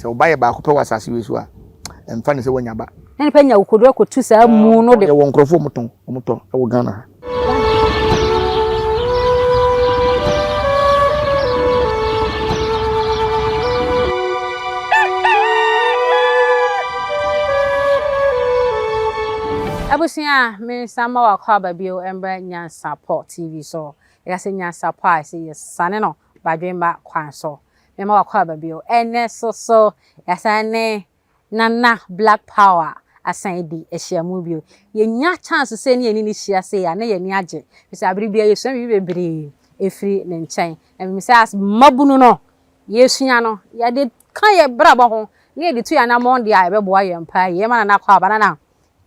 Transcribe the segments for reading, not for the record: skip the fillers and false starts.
Sɛ wo ba yɛ baako pɛ wɔ asase wei so a, ɛmfa no sɛ woanya ba. Na nipa nya akokoɔduro akɔtu saa mu no de. Yɛwɔ nkurɔfoɔ a wɔtɔn, wɔtɔ wɔ Ghana ha. Abusua, me nsa mma wakɔ aba bio mbrɛ Nyansapɔ TV so. Yɛka sɛ Nyansapɔ a, ɛsɛ yɛsane no badwemba kwan so. Mema wakɔ aba bio. Ɛnɛ so so, yɛasan ne Nana Black Power asan adi ahyiamu bio. Yɛnya chance sɛ ne yɛne no hyia sei a, na yɛn ani agye. Ɛfiri sɛ abere biara yɛsua biribi bebree ɛfiri ne nkyɛn. Na menim sɛ as mmabunu no, yɛsua no, yɛde ka yɛn brabɔ ho na yɛde tu yɛn anammɔn deɛ a, ɛbɛboa yɛn paa yie. Yɛma Nana akɔ aba. Nana,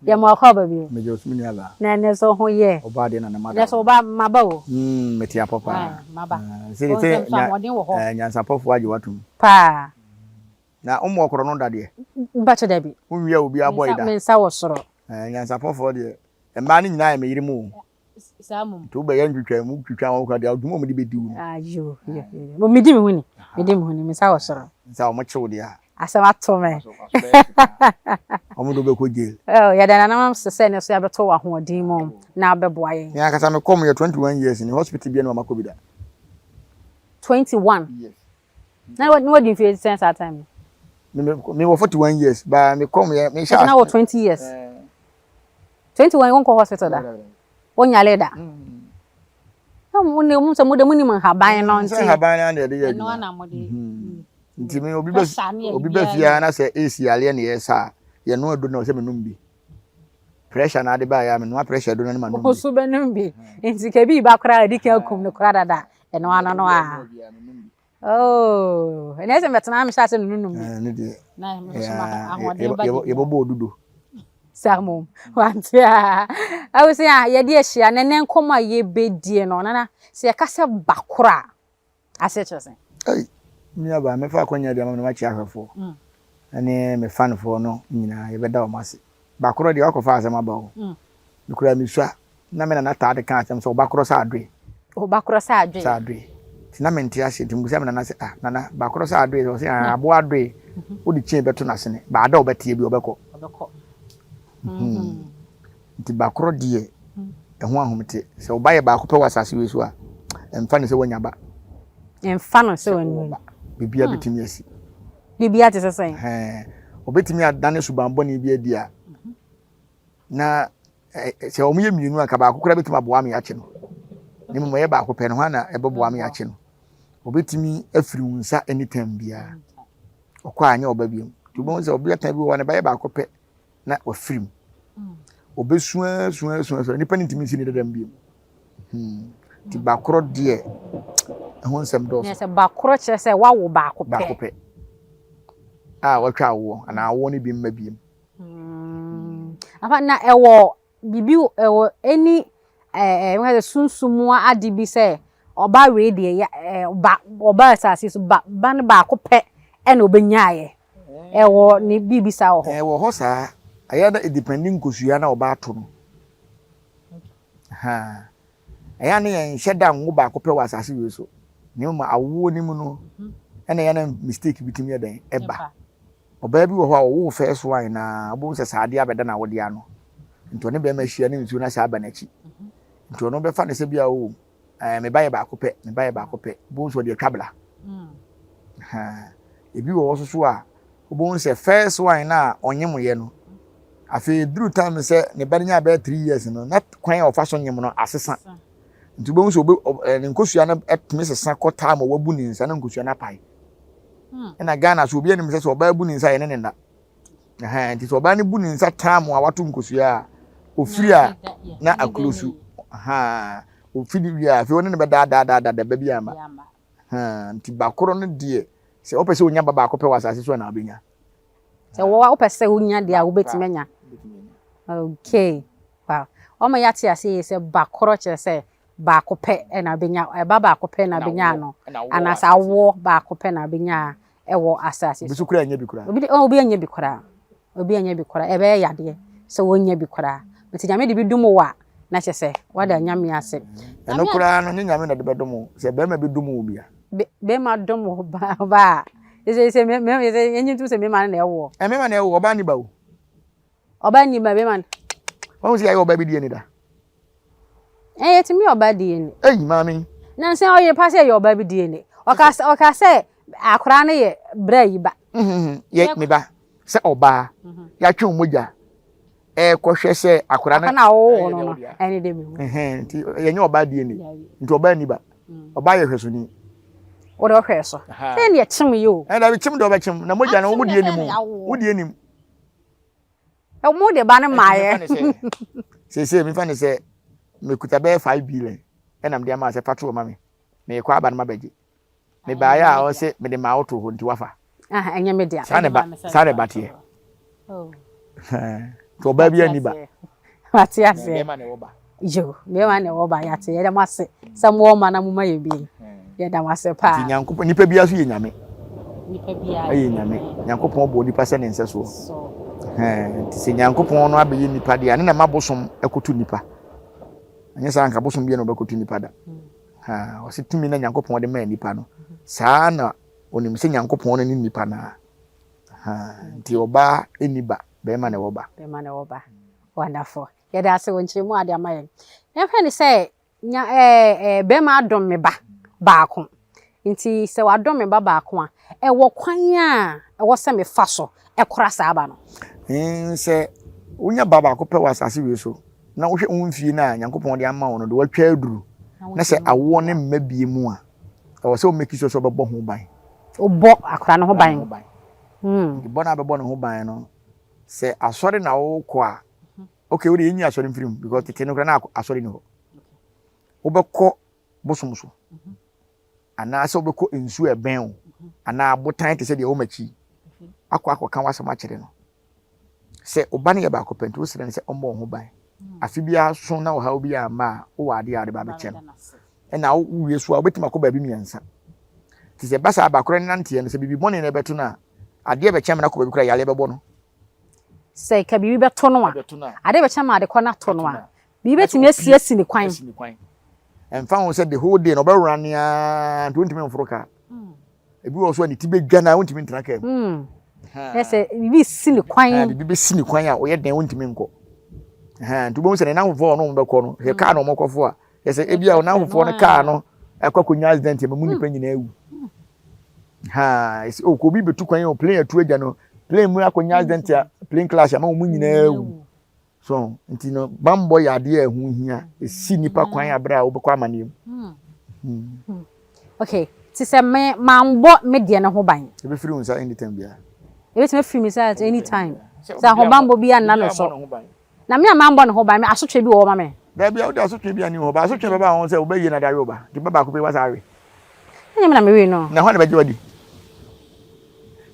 yɛma wo akɔ aba bio. Megye wo so me nua baa. Na ɛnɛ nso ho yɛ. Ɔbaa deɛ na ne mada. Ɛnɛ nso wo ba maba o. Mm, mete apɔ paa. Ae, maba. Sɛ Wo nsɛm so ahoɔden wɔ hɔ. Nyansapɔfoɔ agye wo atom. Paa. Na wo mmɔɔ korɔ no da deɛ? Mpakyɛ dabi. Wo nwia obi abɔe da? Me nsa wɔ soro. Ɛɛ nyansapɔfoɔ deɛ, mmaa no nyinaa yɛ me yere mu o. Saa mmom. Nti wo bɛyɛ ntwitwa mu twitwa wɔn koraa deɛ adwuma a wɔde bɛdi wo no. Ayo, yo, yo. Me di me ho ni, me di me ho ni, me nsa wɔ soro. Nsa wɔn kye wo deɛ a. Asɛm ato me. Wɔn de wo bɛkɔ jail. Oh, yɛda nananom ase sɛ ɛnɛ nso yɛabɛto wɔ ahoɔden mu na abɛboa yɛn. Me ankasa me kɔm yɛ 21 years ni, hospital biara ni hɔ a makɔ bi da. 21? Yes. Na na wadi mfe sɛn saa time no? Me me wɔ 41 years ba me kɔm yɛ me hyɛ. Na wɔ 20 years. 21 wonkɔ hospital da. Wonyale da. Na mo ne mo sɛ mo de mo nim nhaban no nti. Sɛ nhaban no na yɛde yɛ adwuma. Ɛno na mo de. Nti me obi bɛ obi bɛ fie na sɛ esi yareɛ na yɛ sa yɛ no adu na ɔsɛ me nom bi. Pressure na ade ba ya me noa pressure do na ma nom bi. Osu bɛ nom bi. Nti kebi ba koraa adi kan akum no koraa dada. Ɛno ano no a. Oh, ɛnna ɛsɛ mɛtena ha mehyɛ ase nununum bi. Ɛno deɛ. Na nso ma ahoɔden ba deɛ. Yɛbɛbɔ odudo. Saa mom, wante a. Abusua, yɛde ahyia na ɛnɛ nkɔmmɔ a yɛbɛdie no, nana, sɛ yɛka sɛ bakoro a, aseɛ kyerɛ sɛn? Ei, me nuabaa, mɛfa akwannya de ama me na makyia ahwɛfoɔ mm. ne me fanfoɔ no nyinaa, yɛbɛda wɔn ase. Bakorɔ deɛ wakɔfa asɛm aba o. Mm. Mekura mesua Na me nana taa de ka asɛm sɛ, Ɔba korɔ sɛ adoe. Ɔba korɔ sɛ adoe. Sɛ adoe. Nti na mente aseɛ. Nti mebisa me nana sɛ, ah, nana, ba korɔ sɛ adoe? Ɔse, ah, aboa adoe. Wode chain bɛto n'asene. Ba ada a ɔbɛteɛ bi, ɔbɛkɔ. Ɔbɛkɔ. Hmm. Nti ba korɔ deɛ, ɛho ahomete. Sɛ wo ba yɛ baako pɛ wɔ asase wei so a, ɛmfa no sɛ woanya ba. Ɛmfa no sɛ woanya ba. Biribiara bɛtumi asi. Biribiara te sɛ sɛn? Ɛhɛn. Ɔbɛtumi adane suban bɔne bi adi a, na sɛ wɔn yɛ mmienu anka baako koraa bɛtumi aboa me akye no ne mmom ɛyɛ baako pɛ no hwan na ɛbɛboa me akye no obɛtumi afiri wo nsa anytime biara ɔkɔ a anyɛ ɔba biom nti wobɛhu sɛ ɔbea tan bi wɔ hɔ ne ba yɛ baako pɛ na wafiri mu ɔbɛsua sua sua sua nipa no ntumi nsi ne dadam biom hmm. nti bakorɔ deɛ ɛho nsɛm dɔɔso sɛ bakorɔ kyerɛ sɛ wawo baako pɛ baako pɛ a watwa awoɔ anaa awoɔ no bi mma biom Mm. Afa na ɛwɔ biribi ɛwɔ ɛni ɛɛ ɛɛ sunsum mu ade bi sɛ ɔba wei deɛ ya ɛɛ ba ɔba asase so ba ba no baako pɛ ɛna ɔbɛnyaayɛ ɛwɔ ne biribi saa wɔ hɔ. Ɛwɔ hɔ saa ɛyɛ na edipɛndi nkosua na ɔba ato no ha ɛyɛ ne yɛn nhyɛ da nwo baako pɛ wɔ asase wei so na mmom awoɔ no mu no ɛna ɛyɛ na mistake bi tumi yɛ dɛn ɛba. Ɔbaa bi wɔ hɔ a ɔwoo first one na wobɛhu sɛ saa adeɛ abɛda n'awodeɛ ano. Nti ɔne bɛrima ahyia ne nsuo no ahyɛ aba n'akyi. Nti ɔno bɛfa no sɛ bi a o ɛɛ me ba yɛ baako pɛ, me ba yɛ baako pɛ. Wobɛhu sɛ ɔde atwa bla. Ha. Ebi wɔ hɔ nso so a wobɛhu sɛ first one no a ɔnyemoyɛ no afei duru time sɛ ne ba no nya bɛyɛ 3 years no na kwan a ɔfa so nyem no asesa. Nti wobɛhu sɛ ɔbɛ ne nkosua no tumi sesa kɔ time a wabu ne nsa na nkosua no apae. Ɛna Ghana so obi anim sɛ sɛ ɔbaa bu ne nsa yɛ ne ne nna. Ɛhɛn nti sɛ ɔbaa no bu ne nsa tam a wato nkosua a ofiri a na aklosu. Ɛhɛn ofiri wie a afei ɔne ne bɛdaadaadaada ba bi ama. Ɛhɛn nti bakoro no deɛ sɛ wopɛ sɛ onya ba baako pɛ wɔ asase so a na wobɛnya. Sɛ wopɛ sɛ wonya deɛ a wobɛtumi anya. Okay. Wow. Wɔma yɛate ase yie sɛ bakorɔ kyerɛ sɛ baako pɛ na wobɛnya, ɛba baako pɛ na wobɛnya no, anaasɛ awoɔ baako pɛ na wobɛnya ɛwɔ asase so. Obi so koraa anya bi koraa. Obi de, oh, obi anya bi koraa. Obi anya bi koraa. Ɛbɛyɛ yadeɛ sɛ wɔnya bi koraa. Nti Nyame de bi dom wo a, na kyerɛ sɛ wada Nyame ase. Ɛno koraa no, nyɛ Nyame na de bɛdom wo. Sɛ bɛrima bi dom wo bi a. Bɛrima dom wo ba a, Sɛ sɛ mɛ mɛ sɛ yɛn ntum sɛ mɛma no na ɛwoɔ. Ɛ mɛma na ɛwo ɔbaa ni ba o. Ɔbaa ni ba mɛma no. Wɔn sɛ yɛayɛ ɔbaa bi DNA da. Ɛ yɛtumi yɛ ɔbaa DNA. Eyi maame. Nansa ɔyɛ pa sɛ yɛ ɔbaa bi DNA. Ɔka sɛ ɔka sɛ akwaraa no yɛ brɛ yi ba. Yɛ me ba sɛ ɔbaa yɛatwe wɔn mogya ɛrekɔhwɛ sɛ akwaraa no. Akwaraa na ɔwɔ no no ɛne de mi hu. Nti yɛnyɛ ɔbaa DNA nti ɔbaa ni ba. Ɔbaa yɛ hwɛsoni. Wode ɔhwɛ so. Sɛ ne ɛkyem yi o. Ɛna bi kyem de ɔbɛkyem na mogya no wo deɛ nim wo deɛ nim. Mo de ba no maayɛ. Seesei mefa ne sɛ mekuta bɛyɛ 5 billion ɛna mede ama sɛ fa to ma me. Mekɔ aba no mabɛgye. Mebaeɛ a ɔsɛ mede maa wo to hɔ nti wafa. Ɛnyɛ me dea. Saa na ɛba teɛ. Oh. Nti ɔbaa bi ani ba. Wate aseɛ. Bɛrima na ɛwɔ ba. Yo, bɛrima na ɛwɔ ba yate. Yɛda mo ase sɛ mo wɔ ma na mo ma yɛ bi. Yɛda mo ase paa. Nti Nyankopɔn nipa biara so yɛ nyame. Nipa biara yɛ nyame. Nyankopɔn bɔ nipa sɛ ne nsɛsoɔ. Nti sɛ Nyankopɔn no abɛyɛ nipa deɛ ne na ma bosom ɛkoto nipa. Ɛnyɛ saa nka bosom biara na ɔbɛkoto nipa da. Hmm. Ɔsɛ tumi na Nyankopɔn de maa nipa no. Saa na onim sɛ Nyankopɔn no ne nipa no a. Nti ɔbaa nni ba, bɛrima na ɛwɔ ba. Bɛrima na ɛwɔ ba. Wonderful. Yɛda ase wɔ nkyerɛmu a ade ama yɛn. Yɛhwɛ ne sɛ nya ɛɛ ɛɛ bɛrima adom me ba baako. Nti sɛ wadom me ba baako a, ɛwɔ kwan a ɛwɔ sɛ mefa so ɛkora saa ba no. Sɛ wonya ba baako pɛ wɔ asase wei so na wohwɛ wo mfie no a Nyankopɔn de ama wo no de watwa aduru na sɛ awoɔ ne mma bie mu a, ɛwɔ sɛ wo make sure sɛ wobɛbɔ ho ban. Wobɔ akora no ho ban. Nti bɔ no a bɛbɔ ne ho ban no, sɛ asɔre na wokɔ a, okay, wode yɛnyi asɔre mfiri mu because tete no koraa na asɔre ni hɔ. Wobɛkɔ bosom so anaasɛ wobɛkɔ nsuo a ɛbɛn wo anaa abotan te sɛ deɛ ɛwɔ m'akyi akɔ akɔka w'asɛm akyerɛ no. Sɛ wo ba no yɛ baako pɛ nti wosrɛ no sɛ ɔmmɔ wo ho ban. Afe biara so na ɔhaw bi amma a, wowɔ adeɛ a wode ba bɛkyɛ no. Ɛna wowie so a wobɛtumi akɔ baabi mmiɛnsa. Nti sɛ ɛba saa baako no nanteɛ no sɛ biribi bɔne na ɛbɛto no a, adeɛ bɛkyɛ ama no akɔ baabi koraa yareɛ bɛbɔ no. Sɛ ka biribi bɛto no a, adeɛ bɛkyɛ ama ade kɔ no ato no a, biribi bɛtumi asi asi ne kwan. Ɛmfa ho sɛ the whole day no ɔbɛwora ne ara nti wontumi mforo kaa. Ebi wɔ so a ne ti bɛdwa no a wontumi ntena kaa mu. Hmm. Sɛ biribi si ne kwan. Biribi bɛsi ne kwan a ɔyɛ dɛn wontumi nkɔ. Nti wobɛhu sɛ ne namfofoɔ a ɔne wɔn bɛkɔ no, hwɛ kaa na wɔkɔfo a, yɛ sɛ ebi a ɔnamfofoɔ no kaa no ɛkɔ akɔnya accident ma mu nipa nyinaa awu. Ha, ɛsɛ o obi bɛtu kwan o plane atu agya no, plane mu akɔnya accident a plane crash ama wɔn nyinaa awu. So nti no bammɔ yɛ adeɛ a ɛho hia, ɛsi nipa kwan abere a wobɛkɔ amaneɛ mu. Hmm. Okay, te sɛ me mambɔ me deɛ no ho ban. Ɛbɛfiri wo nsa anytime biara. Ɛbɛtumi afiri me nsa at any time. Sɛ ahobammɔ bi anna no so. Na me a mambɔ ne ho ban, me asotwe bi wɔ hɔ ma me? Dabi, wode asotwe bi anni hɔ. Ba asotwe bɛba ho sɛ wobɛyie na de awe wo ba. Nti ba baako pɛ wasa awe. Ɛnyɛ me na mewee no. Na hwan na bɛgye wadi?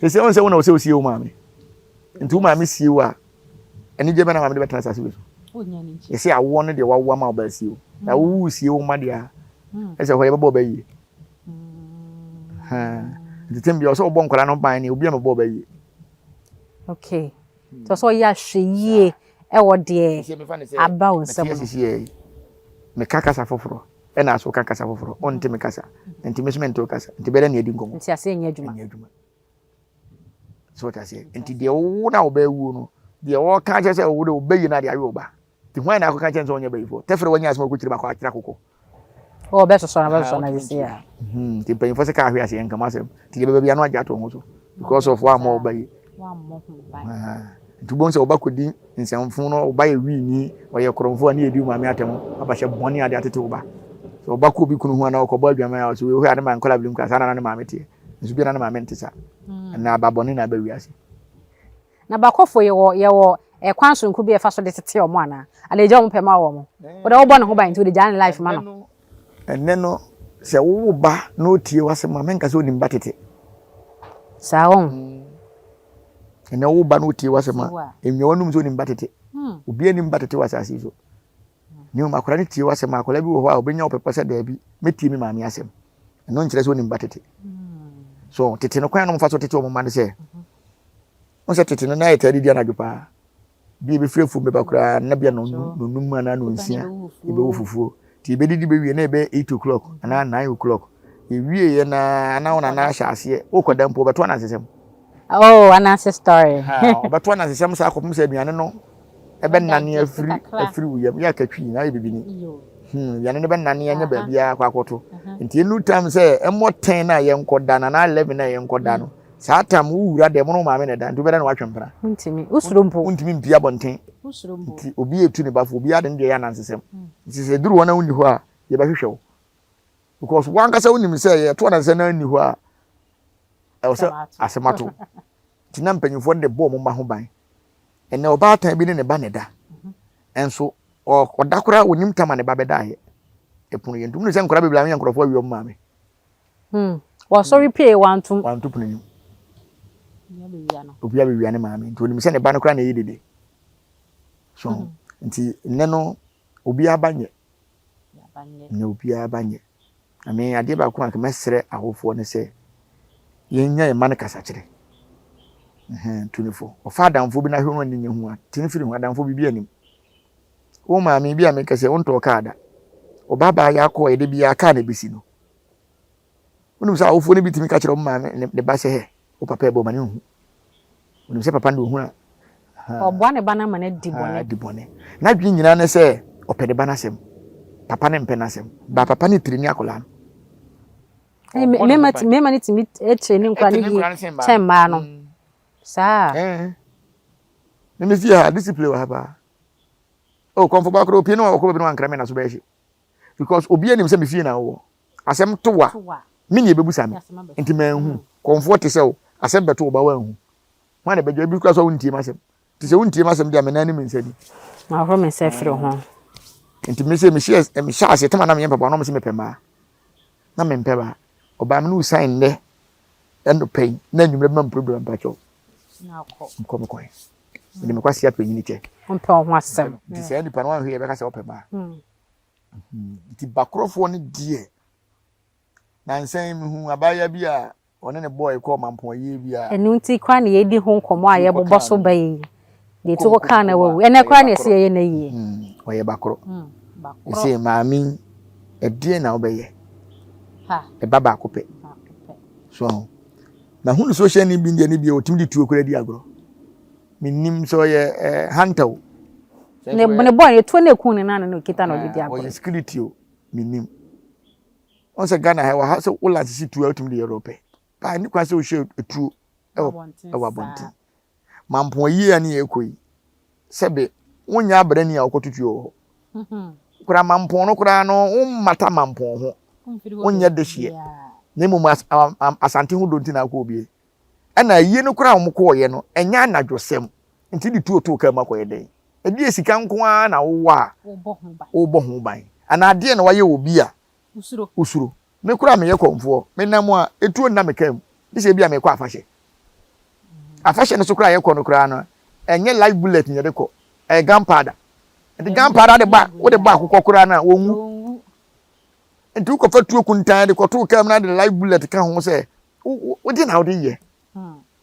Sɛ sɛ ɔn sɛ wo na wo sɛ wosie wo maame. Nti wo maame sie wo a, anigye bɛn na maame de bɛtena asase wei so? Yɛsɛ awoɔ no deɛ wawo ama wo ba asie wo. Na wowu sie wo mma deɛ a, ɛsɛ hɔ yɛbɛbɔ ɔba yie. Nti tem deɛ ɔsɛ wobɔ nkwadaa no ban ne obi a mɛbɔ ɔba yie. Okay. Nti ɔsɛ ɔyɛ ahwɛyie wɔ deɛ aba wo nsam no. Meka kasa foforɔ ɛna aso ka kasa foforɔ ɔnte me kasa nti me so mente wo kasa nti bɛdɛ ne adi nkɔmmɔ. Nti aseɛ nyɛ adwuma. Nyɛ adwuma. So wɔte aseɛ nti deɛ wowo na wobɛwuo no deɛ wɔka kyerɛ sɛ wo de wobɛyi no ade awe wo ba nti hwan na akɔka kyerɛ sɛ ɔnyɛ bayifoɔ tɛfrɛ wanya asɛm ɔkɔkyiri baakɔ akyerɛ akokɔ. Ɔ bɛsosɔ na bɛsosɔ na sisi a. Hmm, nti mpanyinfoɔ sɛ kaa ahwe ase yɛn nkama asɛm nti deɛ bɛbɛ bi ano agye ato ho so because of wammɔ wo ba yi. Wammɔ ho ban. Nti wobɛhu sɛ woba kɔdi nsɛmfo no woba yɛ wiini ɔyɛ korɔmfo a ne yɛdi wo maame atɛm abahyɛ bɔne ade atete wo ba. Sɛ woba kɔ obi kunu ho anaa ɔkɔbɔ adwaman a ɔsɛ wei hɔ a ne ma nkɔla birim kora saa na ne maame teɛ nso bi na ne maame nte saa. Ɛna aba bɔne na aba wiase. Na bakɔfo yɛwɔ yɛwɔ ɛkwan soronko bi a yɛfa so de tete wɔn anaa? Anaa egya wɔn pɛ ma wɔn? Wode wobɔ ne ho ban nti wode gyaa ne life ma no. Ɛnnɛ no, sɛ wowo ba na otie w'asɛm a, menka sɛ onim ba tete. Saa wɔn. Ɛnnɛ wowo ba na otie w'asɛm a, enwia w'anum sɛ onim ba tete. Obiara nim ba tete wɔ asase yi so. Na mmom akwadaa no tie w'asɛm a, akwadaa bi wɔ hɔ a obenya ɔpɛpɛ sɛ daabi, mɛtie me maame asɛm. Ɛno nkyerɛ sɛ onim ba tete. So tete no kwan a wɔfa so tete wɔn mma no sɛ, Wohu sɛ tete no na yɛtaa didi anadwo paa. Bi ebɛfiri afuom bɛba koraa na bia nonum anaa nonsia yɛbɛwɔ fufuo. Nti yɛbɛdidi bɛwie na yɛbɛyɛ 8 o'clock anaa 9 o'clock. Yɛwieɛ no ara na wo nana ahyɛ aseɛ, wokɔda mpo ɔbɛto anansesɛm. Oh, ananse story. Ɔbɛto anansesɛm saa kɔpem sɛ aduane no ɛbɛnane afiri afiri wo yam. Yɛ akatwi na ayɛ bibini. Hmm, aduane no bɛnane anya baabiara akɔ akɔto. Nti ɛnu tam sɛ ɛmmɔ 10 na yɛnkɔda no anaa 11 na yɛnkɔda no. Saa tam wo wura dɛm no wo maame na ɛda nti wobɛda na watwe mpena. Wontumi, wosuro mpo. Wontumi mpie abɔnten. Wosuro mpo. Nti obi etu ne ba fo, obiara de ne deɛ yɛ anansesɛm. Nti sɛ ɛduru hɔ na wonni hɔ a, yɛbɛhwehwɛ wo. Because wankasa wonim sɛ yɛto anansesɛm na nni hɔ a, ɛwɔ sɛ asɛm ato. Nti na mpanyinfoɔ no de bɔ wɔn mma ho ban. Ɛnɛ ɔbaatan bi ne ne ba na ɛda. Nso ɔda koraa onim tam a ne ba bɛdaeɛ. Ɛpono yɛ ntum ne sɛ nkwadaa bebree a yɛ nkurɔfoɔ awie wɔn maame. Hmm. Wɔsɔre pie wantom. Wanto pono nim. Obi abɛwia ne maame nti onim sɛ ne ba no koraa na ɛyɛ dede. So hmm. nti nnɛ no obiara ba nyɛ. Nnɛ obiara ba nyɛ. Na me adeɛ baako a mɛsrɛ awofoɔ ne sɛ yɛnya yɛn mma no kasakyerɛ. Tu ne fo. Ɔfa adamfoɔ bi na ahwɛ no ani nyɛ hu a, te ne firi ho adamfoɔ biribi anim. Wo maame bi a meka sɛ wontɔɔ kaa da. Ɔba baa yɛ akɔ ɛde biara kaa na ɛbɛsi no. Wonim sɛ awofoɔ no bi tumi ka kyerɛ wɔn maame ne ba sɛ hɛ wo papa ɛbɔ ma ne nhu. Wonim sɛ papa no de ohun a. Ɔboa ne ba no ama no adi bɔne. Adi bɔne. N'adwene nyinaa ne sɛ ɔpɛ ne ba no asɛm. Papa no mpɛ n'asɛm. Ba papa no tiri ne akwadaa no. Mmarima no tumi tiri ne nkwadaa no yie kyɛn mmaa no. Saa. Mimi fie ha discipline wɔ ha paa. Oh, kɔnfo baako opie no ɔkɔ baabi no wankra me na so bɛyɛ hye. Because obi anim sɛ me fie na wowɔ. Asɛm to wa. Me ne ebebusa me. Nti manhu. Kɔnfoɔ te sɛ wo. Asɛm bɛto wo ba wanhu. Hwan na bɛdwa ebi kura sɛ wontie m'asɛm. Te sɛ wontie m'asɛm deɛ me nan ne me nsa ni. Mahoro me nsa afiri ho. Nti me sɛ mehyɛ mehyɛ ase tama na meyɛ mpaboa na ɔmo sɛ mepɛ mmaa. Na mempɛ baa. Ɔbaa me ne wo sign nnɛ ɛnɔpɛ yi na anwummerɛ bɛma me problem mpakyɛw. Nkɔ me kwan. Mede me kwasea panyini kyɛ. Wompɛ wo ho asɛm. Nti saa nipa no wanhwɛ yɛ bɛka sɛ ɔpɛ mmaa. Nti bakorɔfoɔ no deɛ nansa yi mehu abaayewa bi a ɔne ne bɔɔl kɔɔ mampɔn ayie bi a. Ɛno nti koraa na yɛdi ho nkɔmmɔ a yɛbobɔ so ba yi. Deɛ ɛti kɔkaa na wawu. Ɛnɛ koraa na ɛsɛ yɛyɛ no ayie. Ɔyɛ bakorɔ. Ɛsɛ maame yi ɛdeɛn na wobɛyɛ? Ɛba baako pɛ. So ho. Mahunu social ni bi deɛ ne bi ɔtumi de tuo koraa di agorɔ. Menim sɛ ɔyɛ eh, hunter o. Ne ne bɔɔl yɛ tuo na ekun ne nan na okita na ɔde di agorɔ. Ɔyɛ security o. Menim. Wɔn sɛ Ghana ha wɔ ha sɛ wo lanse tuo a wotumi de yɛ deɛ ɔpɛ. Baa ne kwan sɛ wohyɛ tuo ɛwɔ ɛwɔ abɔnten. Mampɔn yie a ne yɛkɔ yi sɛbe wonyɛ abrani a wokɔto tuo wɔ hɔ. Koraa mampɔn no koraa no wommata mampɔn ho. Wonyɛ dehyeɛ. Na mmom Asante ho dɔ nti na akɔ obie. Ɛna ayie no koraa a wɔkɔɔyɛ no ɛnyɛ anadwosɛm nti de tuo too kaa mu akɔyɛ dɛn? Ɛdeɛ sika nko ara na wowɔ a wobɔ ho ban anaa adeɛ na wayɛ obi a wosuro. Me koraa meyɛ kɔmfoɔ, menam a etuo nna me kaa mu gye sɛ ebi a mekɔ afahyɛ. Afahyɛ no so koraa yɛkɔ no koraa no ɛnyɛ live bullet na yɛde kɔ, ɛyɛ gun powder. Nti gun powder de ba wode bɔ akokɔ koraa no a wɔnwu. Nti wokɔfa tuo kuntan de kɔto kaa mu na de live bullet ka ho sɛ wode na wode yɛ.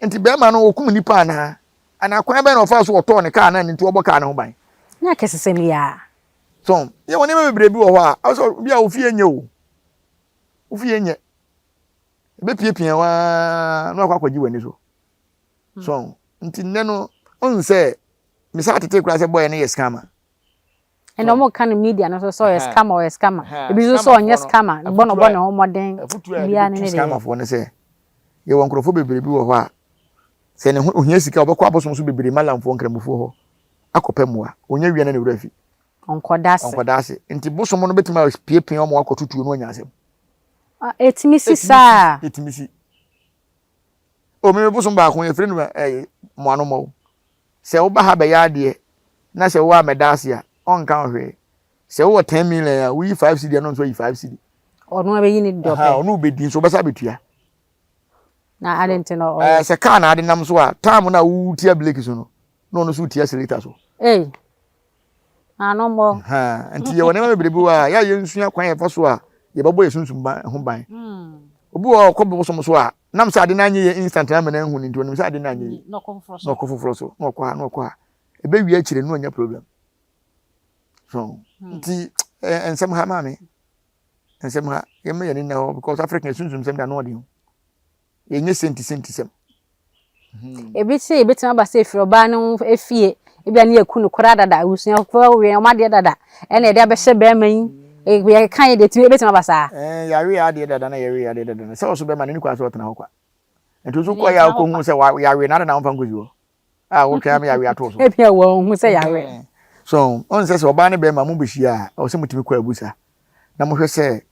Nti bɛrima no ɔkum nipa anaa? Anaa kwan bɛn na ɔfaa so ɔtɔɔ ne kaa no a nti ɔbɔ kaa no ho ban? Nyɛ akɛsesɛm yi ara. So yɛwɔ nneɛma bebree bi wɔ hɔ a ɔsɛ bi a ofie nyɛ o. Ofie nyɛ. Ebepiapia wo ara na wakɔ akɔgye w'ani so. So nti nnɛ no ɔn sɛ mesa tete koraa sɛ bɔyɛ no yɛ scammer. Ɛna wɔn ka no media no so sɛ ɔyɛ scammer ɔyɛ scammer. Ebi nso sɛ ɔnyɛ scammer bɔ na ɔbɔ ne ho mmɔden. Biara ne ne deɛ. Scammerfoɔ no sɛ yɛwɔ nkurɔfoɔ bebree bi wɔ hɔ a sɛ ne ho ohia sika ɔbɛkɔ abosom so bebree malamfoɔ nkramofoɔ hɔ akɔpɛ mmoa. Onya wia na ne werɛ afi. Ɔnkɔda ase. Ɔnkɔda ase. Nti bosom no bɛtumi apiapia wɔn akɔto tuo no anya asɛm. Ɛtumi si saa. Ɛtumi si. O me bosom baako yɛfrɛ no ɛɛ mmoanomɔw. Sɛ woba ha bɛyɛ adeɛ na sɛ wo a mɛda ase a, ɔnka wo hwee. Sɛ wowɔ 10 million a, woyi 5 cedi a, na ɔno nso ayi 5 cedi. Ɔno abɛyi ne deɛ ɔpɛ. Ɔno bɛdi nso ɔbɛsa abɛtua. Na ade nti no ɔyɛ. Sɛ kaa na ade nam so a, time no a wotia brake so no, na ɔno nso tia accelerator so. Ei, ano mmɔ. Nti yɛwɔ nneɛma bebree bi wɔ a, yɛ a yɛnsua kwan yɛfa so a yɛbɛbɔ yɛ sunsum ban ho ban. Obi wɔ hɔ ɔkɔ bosom so a, nam sɛ ade no anyɛ yɛ instant na ama no ahu no nti onim sɛ ade no anyɛ yie. Na ɔkɔ foforɔ so. Na ɔkɔ foforɔ so, na ɔkɔ ha, na ɔkɔ ha. Ɛbɛwie akyire no ɔnya problem. So, nti nsɛm ha maame. Nsɛm ha, yɛmma yɛn ani nna hɔ because Africa sunsum sɛm de ano ɔden o. Yɛnyɛ senti senti sɛm. Ebi se ebetumi aba sɛ efiri ɔbaa no ho efie, ebia ne yɛku no koraa dada, abusuafoɔ wɛn wɔn adeɛ dada, ɛna yɛde abɛhyɛ bɛrima yi, yɛka yɛ deɛ etumi ebetumi aba saa. Ɛɛ yɛawe yɛn adeɛ dada na yɛwe yɛn adeɛ dada no, sɛ ɔso bɛrima no ne kwan sɛ ɔtena hɔ kwa. Nti nso kɔ yɛ a wokɔhu sɛ yɛawe no adɛn na womfa nkɔsi hɔ a wotwɛn ama yɛawe ato so. Ebia wɔnhu sɛ yɛawe. So ɔn sɛ sɛ ɔbaa ne bɛrima mobɛhyia a, ɛwɔ sɛ motumi kɔ abusa na mohwɛ sɛ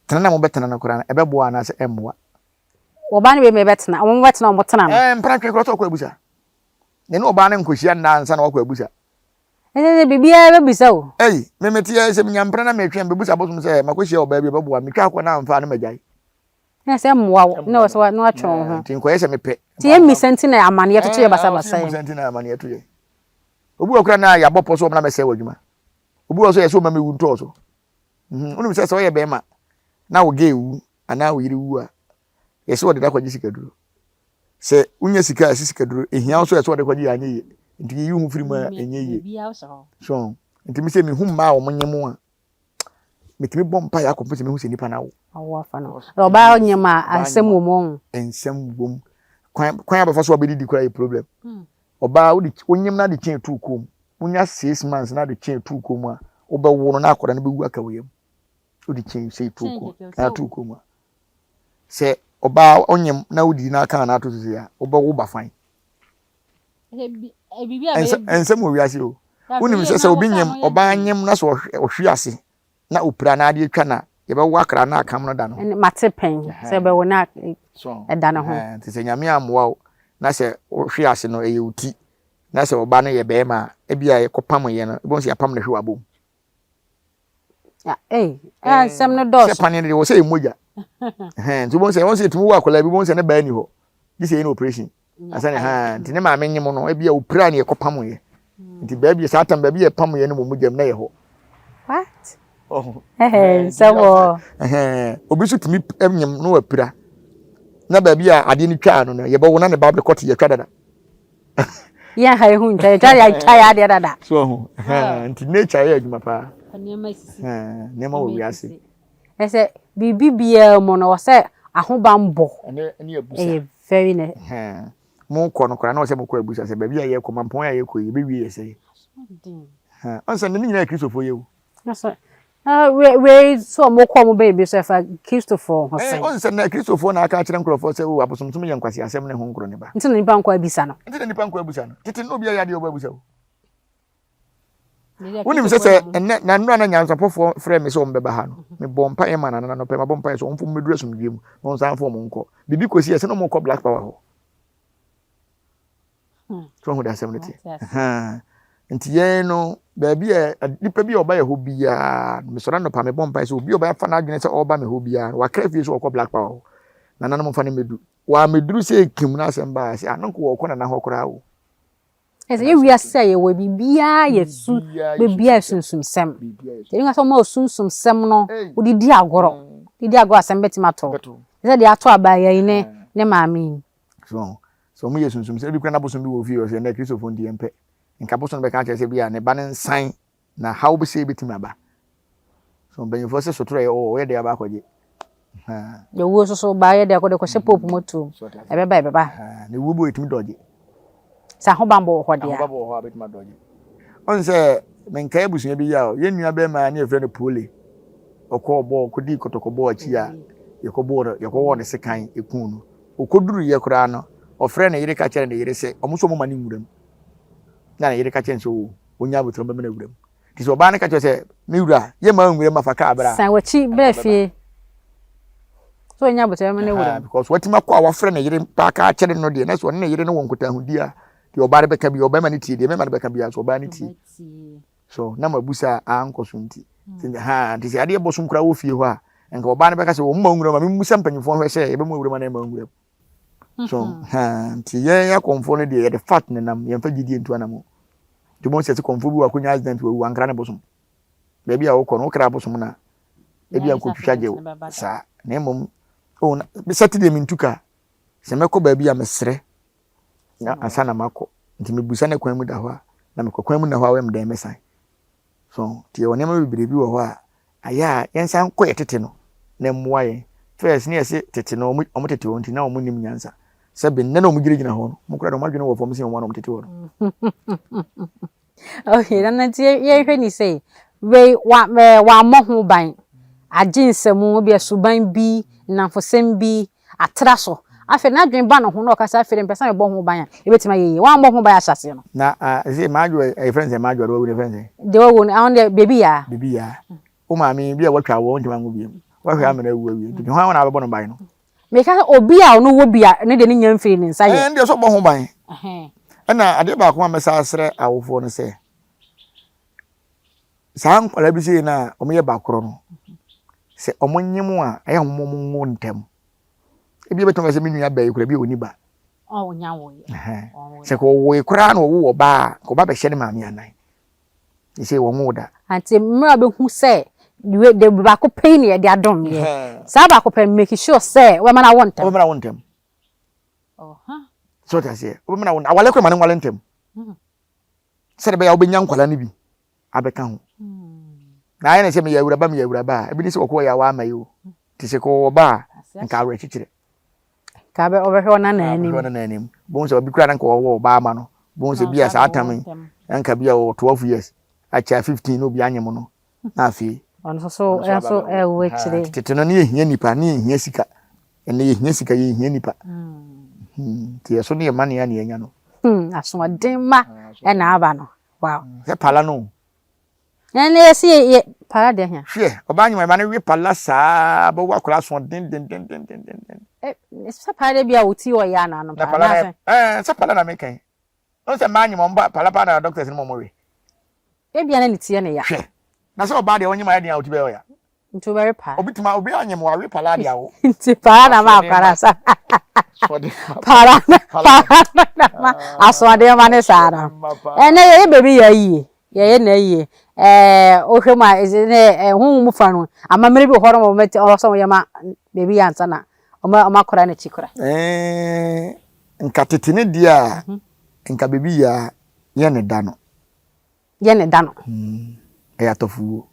tena na mobɛtena no koraa no ɛbɛboa anaasɛ ɛmmoa. Ɔbaa ne bɛrima bɛtena, wɔn bɛtena wɔn tena no. Ɛɛ mpena twe koraa sɛ ɔkɔ abusa. Na ɛne ɔbaa no nkɔhyia nna ansa na wakɔ abusa. Ɛsɛ sɛ biribiara bɛbisa o. Ei, me mete ɛ sɛ menya mpena na metwe a mebɛbusa abosom sɛ makɔhyia ɔbaa bi ɔbɛboa me, metwa akɔ na amfa a na magyae. Na sɛ mmoa wo na wɔsɛ na watwe wo ho. Nti nkɔyɛ sɛ mepɛ. Nti yɛmmisa nti na amaneɛ toto yɛ basabasa yi. Yɛmmisa nti na amaneɛ to yɛ. Obi wɔ koraa na yɛabɔ pɔ so ɔmena mɛsɛe w'adwuma. Obi wɔ so yɛ sɛ ɔma mewu ntɔɔ so. Wonim sɛ sɛ ɔyɛ bɛrima na wo gay wu anaa wo yere wu a, yɛsɛ wɔde no akɔgye sikaduro. Sɛ wonya sika a ɛsɛ sikaduro, ehia wo so yɛ sɛ wɔde kɔgye yɛ anyɛ yie. Nti yiyi wo ho firi mu a ɛnyɛ yie. So nti me sɛ mehu mmaa a wɔn nyem a metumi bɔ mpaeɛ akɔpem sɛ mehu sɛ nipa no awo. Awo afa no. Ɔbaa nyem a asɛm wɔ mu ɔho. Nsɛm wɔ mu. Kwan kwan abɛfa so abɛdidi koraa yɛ problem. Ɔbaa wode wonyem na de kyɛn tu kɔn mu. Wonya 6 months na de kyɛn tu kɔn mu a wobɛwo no na akwadaa no bɛwu aka wo yam. Wode kyɛn sei tu kɔn na tu kɔn mu a. Sɛ ɔbaa onyem na wodidi na aka na ato so sei a wobɛwo ba fan. Nsɛm wɔ wiase o. Wonim sɛ sɛ obi nyem ɔbaa nyem na sɛ ɔhwe ase na opira na adeɛ twa na yɛbɛwo akra na akam no da no. Mate pɛn sɛ bɛwo na ɛda ne ho. Nti sɛ Nyame ammoa wo na sɛ wohwe ase no ɛyɛ wo ti na sɛ ɔba no yɛ bɛrima a ebi a yɛkɔpam yɛ no ebɛhu sɛ yɛapam no hwe w'abom. Nsɛm no dɔɔso. Sɛ paneɛ no deɛ wɔ sɛ yɛ mogya. Nti wobɛhu sɛ wɔn sɛ yɛtumi wo akwadaa bi wobɛhu sɛ ne baa ni hɔ gye sɛ yɛ no operation. Asɛ ne ha nti ne maame nyem no ebi a opira ne yɛkɔpam yɛ. Nti baabi saa tam baabi yɛ pam yɛ no wɔ mogya mu na yɛ hɔ. What? Nsɛm wɔ. Obi nso tumi nyem no wapira na baabi a adeɛ no twaa no no yɛbɛwo na ne ba bɛkɔte yɛtwa dada. Yɛn ha ehu ntwa yɛtwa yɛtwa yɛ adeɛ dada. So ɔho nti nature yɛ adwuma paa. Nneɛma sisi. Nneɛma wɔ wiase. Ɛsɛ biribi biara mu no ɔsɛ ahobanbɔ. Ɛne ɛne abusa. Ɛyɛ very ne. Mo kɔ no koraa na ɔsɛ mo kɔ abusa sɛ baabi a yɛkɔ mampɔn a yɛkɔ yi yɛbɛwie yɛ sɛ. Ɔnsɛ ne nyinaa yɛ Kristofoɔ yɛ o. Wei sɛ ɔmo kɔ ɔmo bɛyɛ bi so ɛfa Kristofoɔ ho sɛn. Ɔnsɛ na Kristofoɔ na aka akyerɛ nkurɔfoɔ sɛ o abosomsom yɛ nkwaseasɛm ne ho nkorɔ ne ba. Nti na nipa nkɔ abisa no. Nti na nipa nkɔ abisa no. Tete no obi ayɛ adeɛ ɔbɔ abisa o. Wonim sɛ sɛ ɛnɛ na nnora na nyansapɔfoɔ frɛ me sɛ wɔn bɛba ha no mebɔ mpaeɛ ma nana nɔpɛ mabɔ mpaeɛ sɛ wɔmfo mmɛduru asomdwoeɛ mu na wɔnsan mfa wɔn nkɔ. Biribi kɔsi ɛsɛ na wɔkɔ Black Power hɔ. So wɔn de asɛm no te. Nti yɛn no baabi a nipa bi a ɔba yɛ hɔ biara mesɔre anɔpa mebɔ mpaeɛ sɛ obi a ɔbɛfa n'adwene sɛ ɔreba me hɔ biara no wakra fie sɛ ɔkɔ Black Power hɔ. Nananom mfa no mmɛdu. Wɔammɛduru sɛ ekim no asɛm baa sɛ ano nko wɔkɔ nana hɔ koraa o. Ɛsɛ yɛ wiase a yɛwɔ biribiara yɛ su biribiara yɛ sunsumsɛm. Yɛn nka sɛ ɔma osunsumsɛm no wode di agorɔ. Wode di agorɔ asɛm bɛtumi atɔ. Sɛ deɛ ato abaayewa yi ne ne maame yi. So sɛ wɔn yɛ sunsumsɛm ebi kura n'abosom bi wɔ fie ɔsɛ ɛnɛ Kristofo nti yɛn pɛ. Nka bosom no bɛka akyerɛ sɛ bi a ne ba ne nsan na haw bi sɛ ebetumi aba. So mpanyinfoɔ sɛ sotoro yɛ ɔwɔ ɔyɛ de aba akɔgye. Yɛ wuo soso ba yɛ de akɔde kɔhyɛ pope mu tuom. Ɛbɛba ɛbɛba. Na ewuo bi wɔ etumi dɔgye. Sɛ ahobanbɔ wɔ hɔ deɛ. Ahobanbɔ wɔ hɔ a betumi adɔgye. Ɔn sɛ menkae abusua bi yɛ a yɛn nua bɛrima ne yɛfrɛ no Pole. Ɔkɔɔ bɔɔl kɔdii kɔtɔkɔ bɔɔl akyi a yɛkɔbɔɔ no yɛkɔwɔɔ ne sekan ekuu no. Ɔkɔduruiɛ koraa no ɔfrɛɛ ne yere ka kyerɛɛ ne yere sɛ ɔmo nso ɔmo ma ne nwura mu. Na ne yere ka kyerɛ no sɛ oo ɔnya abotire ɔbɛma no awura mu. Nti sɛ ɔbaa no ka kyerɛ sɛ me wura yɛmma nwura mu afa kaa bra. San w'akyi bra fie. So ɔnya abotire bɛma no awura mu. Because watumi akɔ a wafrɛ ne yere paa ka akyerɛ no deɛ na sɛ ɔne ne yere no wɔ nkotahodi a deɛ ɔbaa no bɛka bi ɔbɛma no tie deɛ mɛma no bɛka bi so ɔbaa no tie. So na mabusa a ankɔ so nti. Ha nti sɛ adeɛ bɔ so nkora wɔ fie hɔ a nka ɔbaa no bɛka sɛ wɔn mma nwura mu a memmusa mpanyinfoɔ hwɛ sɛ yɛbɛmu awura mu anaa ɛmma nwura mu. So ha nti yɛn akɔmfoɔ no deɛ yɛde fat nenam yɛmfa gyidie ntu anamo. Nti mo sɛ sɛ kɔmfoɔ bi wɔ akɔnya accident wɔ ankra ne bosom. Baabi a wokɔ no wokra bosom na ebi a nkɔtwitwa gye wo saa na mmom oh, Saturday mentu ka sɛ mɛkɔ baabi a mesrɛ na ansa na makɔ nti mebusa ne kwan mu da hɔ a na mekɔ kwan mu na hɔ a wɔyɛ me dɛn mɛsan so nti yɛwɔ nneɛma bebree bi wɔ hɔ a ayɛ a yɛnsan kɔ yɛ tete no. na ɛmmoa yɛn. First ne yɛse tete no wɔn tete hɔ nti na wɔn nnim nyansa. Sɛbe nnɛ na wɔn gyinagyina hɔ no, wɔn koraa deɛ wɔn adwene wɔ fam sen wɔn a na wɔn tete hɔ no. Okay, na nti yɛnhwɛ ni sɛ wei wa wammɔ ho ban, agye nsamu, ebi suban bi, nnamfosɛm bi, atra so. Afei n'adwene ba ne ho na ɔka sɛ afei deɛ mepɛ sɛ mebɔ ho ban a, ebetumi ayɛ yie. Wammɔ ho ban ahyɛaseɛ no. Na ah, sɛ Madwo, ɛyɛ fɛn sɛ Madwo, deɛ wawu no yɛfrɛ no sɛn? Deɛ wawu no, ɔno deɛ Baby Yaa. Baby Yaa. Wo maame yi, bi a watwa awoɔ, wontumi anwo bio. Woahwɛ ama no awu awie. Nti hwan na wabɛbɔ no ban no? Meka sɛ obi a ɔno wɔ bi a, ne deɛ ne nya mfiri ne nsa yɛ. Ɛn deɛ sɛ ɔbɔ ho ban. Ɛna adeɛ baako a mɛsa asrɛ awofoɔ no sɛ, saa nkwadaa bi sei no a wɔyɛ bakorɔ no, sɛ wɔnyem a, ɛyɛ a wɔn nwo ntɛm. Ebi ebɛtumi aba sɛ me nua bɛyi koraa, bi a ɔni ba. Sɛ kɔ ɔwoe koraa na ɔwo ɔbaa a, kɔ ɔba bɛhyɛ ne maame anan. Sɛ wɔn wo da. Nti mmerɛ a wobɛhu sɛ we de baako pɛ yi na yɛde adom yɛ. Saa baako pɛ no make sure sɛ wobɛma no awo ntɛm. Wobɛma no awo ntɛm. So wote aseɛ? Wobɛma no awo ntɛm. Awale koraa ma no nwale ntɛm. Sɛdeɛ ɛbɛyɛ a wobɛnya nkwadaa no bi abɛka ho. Na ayɛ ne sɛ meyɛ awuraba meyɛ awuraba a, ebi ne sɛ wɔkɔ yɛ a wɔama yi o. Nti sɛ kɔwɔ ba a, nka awerɛkyekyerɛ. Nka bɛ ɔbɛhwɛ ɔna na anim. Ɔbɛhwɛ ɔna na anim. Bohu sɛ obi kura na nka ɔwɔ ɔbaa ama no. Bohu sɛ bi a saa tam yi, na nka bi a ɔwɔ 12 years, akyɛ 15 na obi anyem no. Na afei. Ɔno nso so nso ɛwɔ akyire. Tete no ne yɛhia nipa, ne yɛhia sika. Ɛnɛ yɛhia sika, yɛhia nipa. Nti yɛso ne yɛma nea ne yɛnya no. Asoɔden ma ɛna aba no. Wow. Sɛ pala no. Ɛnɛ yɛsi yɛ yɛ pala deɛ hia. Hwɛ, ɔbaa nyuma ɛma no we pala saa bɛwo akwadaa asoɔden dendendendenden. Ɛ sɛ pala deɛ bi a ɔti ɔyɛ anaa no pala. Na pala na ɛɛ sɛ pala na meka yi. Ɔn sɛ mmaa nyuma ɔmo pala paa na doctors no ma ɔmo we. Ebia na ne ti yɛ ne ya. Hwɛ, na sɛ ɔbaa deɛ ɔnyem ayɛ den a ɔti bɛyɛ ɔya. Nti wobɛwe paa. Obi tuma obi anyem wawe pala de awo. Nti paa na ma akwara sa. Pala na pala na ma asoɔden ma ne saa no. Ɛnɛ yɛyɛ baabi yɛ ayie. Yɛyɛ na ayie. Ɛɛ wohwɛ mu a ɛsɛ ne honhom mu fa no amammerɛ bi wɔ hɔ no wɔn bɛte ɔwɔ sɛ wɔyɛ ma baabi yɛ ansa na wɔn wɔn akora n'akyi kora. Ɛɛ nka tete ne deɛ a nka baabi yɛ a yɛ ne da no. Yɛ ne da no. Ɛyɛ atɔfowuo.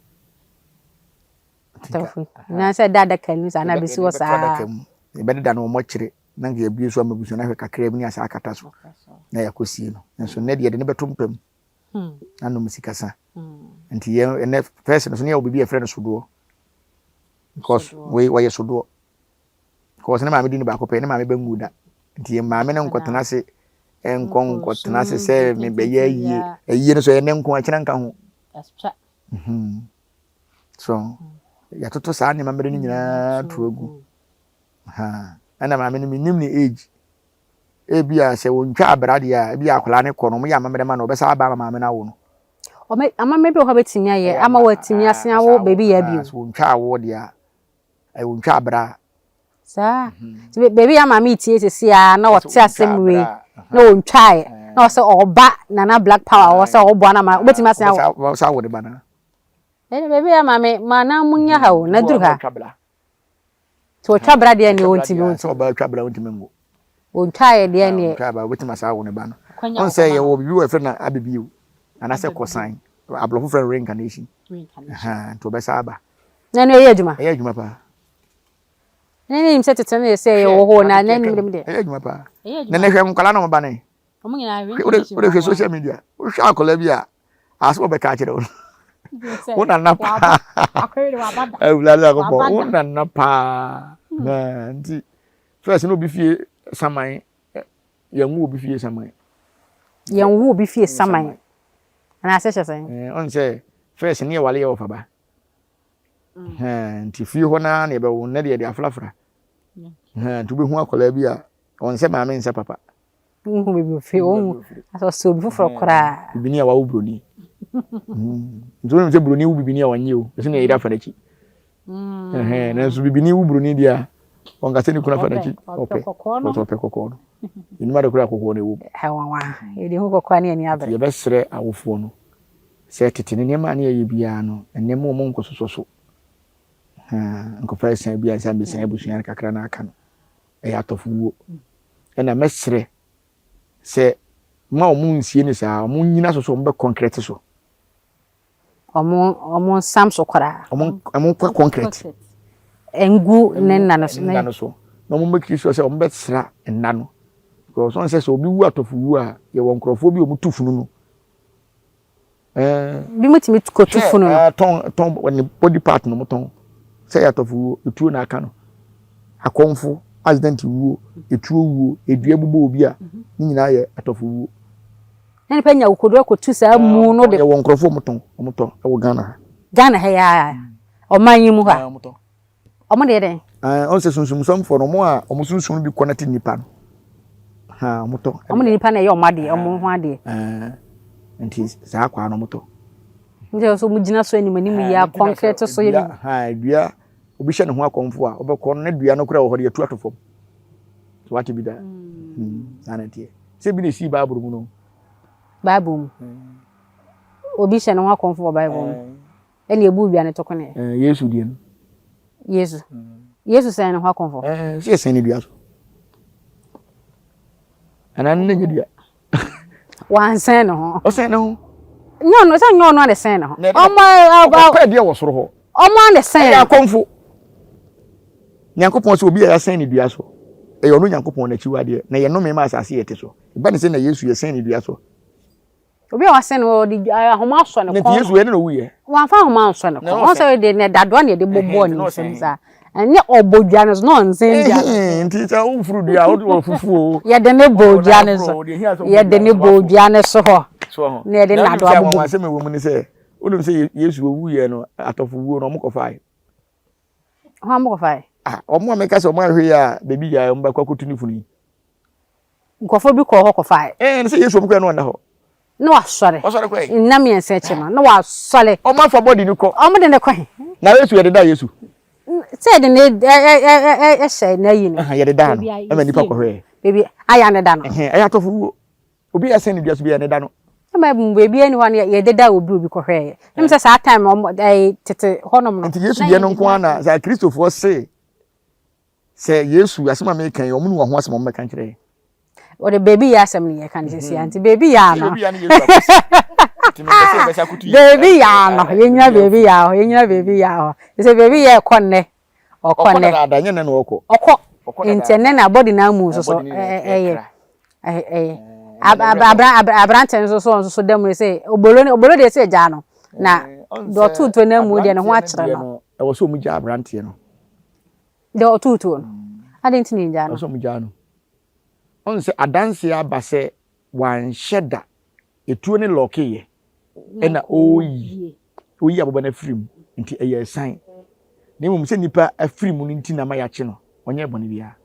Atɔfo na sɛ ɛda adaka mu saa na abɛsi hɔ saa. Adaka mu yɛbɛdeda no wɔn akyire na nka yɛabue so ama abusua no ahwɛ kakra bi ne asa akata so na yɛakɔsie no. Nso nnɛ deɛ yɛde no bɛto mpa mu na nom sikasa. Nti yɛn ɛnɛ fɛs no so ne yɛwɔ biribi a yɛfrɛ no sodoɔ because wei wɔyɛ sodoɔ. Because ne maame di ne baako pɛ, ne maame bɛnwu da. Nti yɛn maame no nkɔtena ase nkɔ nkɔtena ase sɛ mebɛyɛ ayie. Ayie no so ɛyɛ ne nko ɛkyena nka ho. Mhm. So yɛatoto saa nneɛma mmerɛ no nyinaa to agu. Ha. Ɛna maame no menim ne age. Ebi a sɛ wɔntwa abra deɛ a, ebi a akwadaa no kɔ no, wɔyɛ amammerɛ ma no, ɔbɛsa aba ama maame no awo no. Amammerɛ bi wɔ hɔ a bɛtumi ayɛ ama wɔatumi asen awo baabi yɛ bio. Sɛ wɔntwa awoɔ deɛ a, Ɛyɛ ontwa abira. Saa. Nti baabi a maame tie sisi a na ɔte asɛm wei na ontwae na ɔsɛ ɔba Nana Black Power ɔwɔ sɛ ɔboa no ma wobɛtumi asen awo. Ɔbɛsa awo ne ba no. Ɛne baabi a maame ma na mo nya ha o na duru ha. Nti ɔtwa bra deɛ ne ɔntumi ɔntumi. Sɛ ɔbaa twa bra ɔntumi nwo. Ɔntwaeɛ deɛ neɛ. Ɔntwa bra ɔbɛtumi asa awo ne ba no. Ɔn sɛ yɛwɔ biribi wɔ yɛfrɛ no abɛbio anaasɛ kɔsan aborɔfo frɛ no reincarnation. Nti ɔbɛsa aba. Na ɛno ɛyɛ adwuma? Ɛyɛ adwuma paa. Ne ne nim sɛ tete no yɛ sɛ ɛwɔ hɔ na ne nim deɛ. Ɛyɛ adwuma paa. Na ne hwɛ nkwadaa na wɔn ba ne. Wɔn nyinaa reincarnation. Wode hwɛ social media. Wohwɛ akwadaa bi a asɛm ɔbɛka akyerɛ wo. Wo nana paa. Awurade akɔpɔ wo nana paa. Na nti first na obi fie saman yɛn wo obi fie saman. Yɛn wo obi fie saman. Anaasɛ hyɛ sɛn? Ɔn sɛ first ne yɛ wale yɛ wɔ faba. Nti fie hɔ naa na yɛbɛwo nnɛ deɛ yɛde afrafra. Nti wobɛhu akwadaa bi a ɔnsɛ maame nsɛ papa. Wohu baabi ofiri, wohu asɛ ɔsɛ obi foforɔ koraa. Bibini a wawo buroni. Nti wonim sɛ buroni wo bibini a ɔnye o, ɛsɛ ne yere afa n'akyi. Nanso bibini wo buroni deɛ a ɔnka sɛ ne kunu afa n'akyi, ɔpɛ ɔpɛ kɔkɔɔ no. Yɛnim ade koraa kɔkɔɔ no ɛwɔ mu. Ɛnwanwa, yɛde hu kɔkɔɔ ne ani abere. Nti yɛbɛsrɛ awofoɔ no sɛ tete no nneɛma a na yɛyɛ biara no, ɛnnɛ mo wɔn nkɔsosɔ so. Nkɔfa ɛsan bi ansa mbɛsan abusua no kakra na aka no. Ɛyɛ atɔfowuo. Ɛna mɛsrɛ sɛ ma wɔn nsie no saa, wɔn nyina so so wɔn bɛ kɔnkrɛte so. Wɔn wɔn nsam so koraa. Wɔn wɔn kɔ kɔnkrɛte. Ngu ne nna no so. Nna no so. Na wɔn make sure sɛ wɔn bɛsra nna no. Because wɔn sɛ sɛ obi wu atɔfo wu a, yɛwɔ nkurɔfoɔ bi a wɔn tu funu no. Ɛɛ. Bi mo tumi kɔtu funu no. Ɛɛ tɔn tɔn ne body part no mo tɔn. Sɛ yɛ atɔfo wuo, etuo na aka no. Akɔnfo, accident wuo, etuo wuo, edua bubɔ obi a, ne nyinaa yɛ atɔfo wuo. Na nipa nya akokodur akotu saa mu no de. Yɛwɔ nkurɔfoɔ wɔn tɔn, wɔn tɔ wɔ Ghana ha. Ghana ha yi ara, ɔman yi mu ha. Wɔn tɔ. Wɔn de yɛ dɛn? Ɛɛ wɔn sɛ sunsumsɔmfoɔ no, wɔn a wɔn sunsum no bi kɔ na te nipa no, ha wɔn tɔ. Wɔn de nipa na ɛyɛ wɔn adeɛ, wɔn ho adeɛ. Ɛɛ nti saa kwaa no wɔn tɔ. Nti ɛwɔ sɛ wɔn gyina so anim anim yi akɔnkrɛte so yɛ bi. Ha dua obi hyɛ ne ho akɔmfo a ɔbɛkɔ no ne dua no koraa wɔ hɔ de yɛtu ato fam. So wate bi da? Mm. Saa na ɛteɛ. Sɛ bi na esii Bible mu no. Bible mu. Obi hyɛ ne ho akɔmfo wɔ Bible mu. Ɛna ebu dua no to kone. Yesu deɛ no. Yesu. Yesu sɛn ne ho akɔmfo. Ɛɛ sɛ yɛsɛn ne dua so. Anaa ne nyɛ dua. Wansɛn ne ho. Ɔsɛn ne ho. Nyɛ ɔno sɛ nyɛ ɔno a na ɛsɛn ne ho. Ɔmo ɔkɔpɛ deɛ wɔ soro hɔ. Ɔmo a na ɛsɛn. Ɛyɛ akɔmfo. Nyankopɔn sɛ obi a yɛasɛn ne dua so. Ɛyɛ ɔno Nyankopɔn n'akyiwadeɛ na yɛnome ma asase yɛte so. Ɛba ne sɛ na Yesu yɛsɛn ne dua so. Obi a wasɛn no ɔde ahoma asɔ ne kɔn. Nti Yesu ɛne na owuiɛ. Wamfa ahoma ansɔ ne kɔn. Wɔn sɛ ɔde ne dadoa na yɛde bɔbɔɔ ne nsam saa. Ɛnyɛ ɔbɔ dua no so na ɔnsɛn dua no so. Nti sɛ wofuru dua a wode wɔ fufuo. Yɛde ne bɔ dua no so. Yɛde ne bɔ dua no so hɔ. Na yɛde nnadoa bobɔ mu. Asɛm ɛwɔ mu ne sɛ wonim sɛ Yesu owuiɛ no atɔfo wuo no wɔn kɔfae. Wɔn kɔfae. Ah, wɔn a meka sɛ wɔn ahwɛ yi a baabi gyae wɔn bɛkɔ akɔtu ne funu yi. Nkurɔfoɔ bi kɔɔ hɔ kɔfae. Ɛɛ, ne sɛ Yesu wɔn kɔɛ no ɔnna hɔ. Na wasɔre. Ɔsɔre kɔɛ. Nna mmiɛnsa akyi no, na wasɔre. Wɔn afa bɔdi no kɔ. Wɔn de no kɔ he? Na Yesu yɛde da Yesu. Sɛ yɛde no hyɛ n'ayi no. Yɛde da no, ɛma nnipa kɔhwɛɛ. Baabi ayɛ ne da no. Ɛyɛ atɔfo wuo. Obi a yɛasɛn no dua so biara, ne da no. Na Bible mu baabiara nni hɔ a na yɛdeda obi obi kɔhwɛeɛ. Na sɛ saa time wɔn ɛɛ tete hɔnom no. Nti Yesu deɛ no nko ara na sɛ Akristofoɔ se sɛ Yesu asɛm a meka yi wɔn ne wɔn ho asɛm wɔn bɛka nkyerɛ yɛn. Wɔde baabi yɛ asɛm no yɛka no sisi a nti baabi yɛ ano. Baabi yɛ ano yɛnyina baabi yɛ hɔ yɛnyina baabi yɛ hɔ sɛ baabi yɛ ɛkɔ nnɛ Ɔkɔ nnɛ. Ɔkɔ dadaada, ɛnyɛ nnɛ na ɔkɔ. Ɔkɔ. Nti ɛnnɛ na body no amu nso so ɛyɛ ɛyɛ. Aberante nso so nso so da mu sɛ obolo ne obolo deɛ sɛ gyaa no na deɛ ɔtoo tuo no amu deɛ ne ho akyerɛ no. Ɛwɔ sɛ wɔn gyaa aberanteɛ no. Deɛ ɔtoo tuo no. Adɛn nti na yɛn gyaa no? Ɛwɔ sɛ wɔn gyaa no. Ɔn sɛ adanseɛ aba sɛ wanhyɛ da etuo ne lɔɔkeeɛ ɛna ɔreyi ɔyi aboba no afiri mu nti ɛyɛ asiane na mmom sɛ nipa afiri mu no nti na ama yɛakye no ɔnyɛ bɔne biara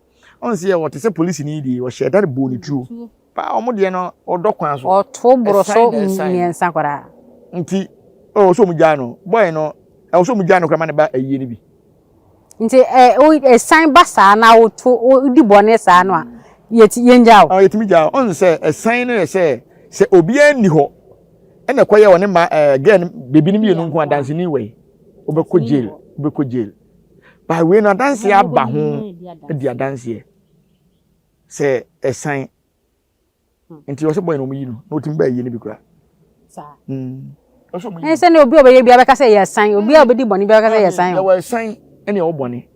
ɔn sɛ yɛwɔ te sɛ polisi ni deɛ ɔhyɛ da bɔɔ ne tuo paa ɔmo deɛ no ɔdɔ kwan so ɔto boro so mmiɛnsa koraa nti ɔwɔ sɛ ɔmo gyaa no bɔe no ɛwɔ sɛ ɔmo gyaa no koraa ma ne ba ayie no bi Nti ɛ wo ɛsan ba saa na woto wodi bɔne saa no a yɛti yɛngya wo. Ah yɛtumi gya wo. Ɔn sɛ ɛsan no yɛ sɛ sɛ obiara nni hɔ ɛna ɛkɔyɛ ɔne ma ɛɛ girl no bebi no mmienu nko adanseni wɔ yi wobɛkɔ jail wobɛkɔ jail. By wei no adanseɛ aba ho di adanseɛ sɛ ɛsan nti ɔsɛ bɔyɛ na wɔn yi no na otumi bɛyɛ yie no bi kura. Saa. Ɛn sɛ ne obi a ɔbɛyɛ bi abɛka sɛ yɛ san obi a ɔbɛdi bɔne bi abɛka sɛ yɛ san. Yɛwɔ ɛsan ɛne ɛwɔ bɔne.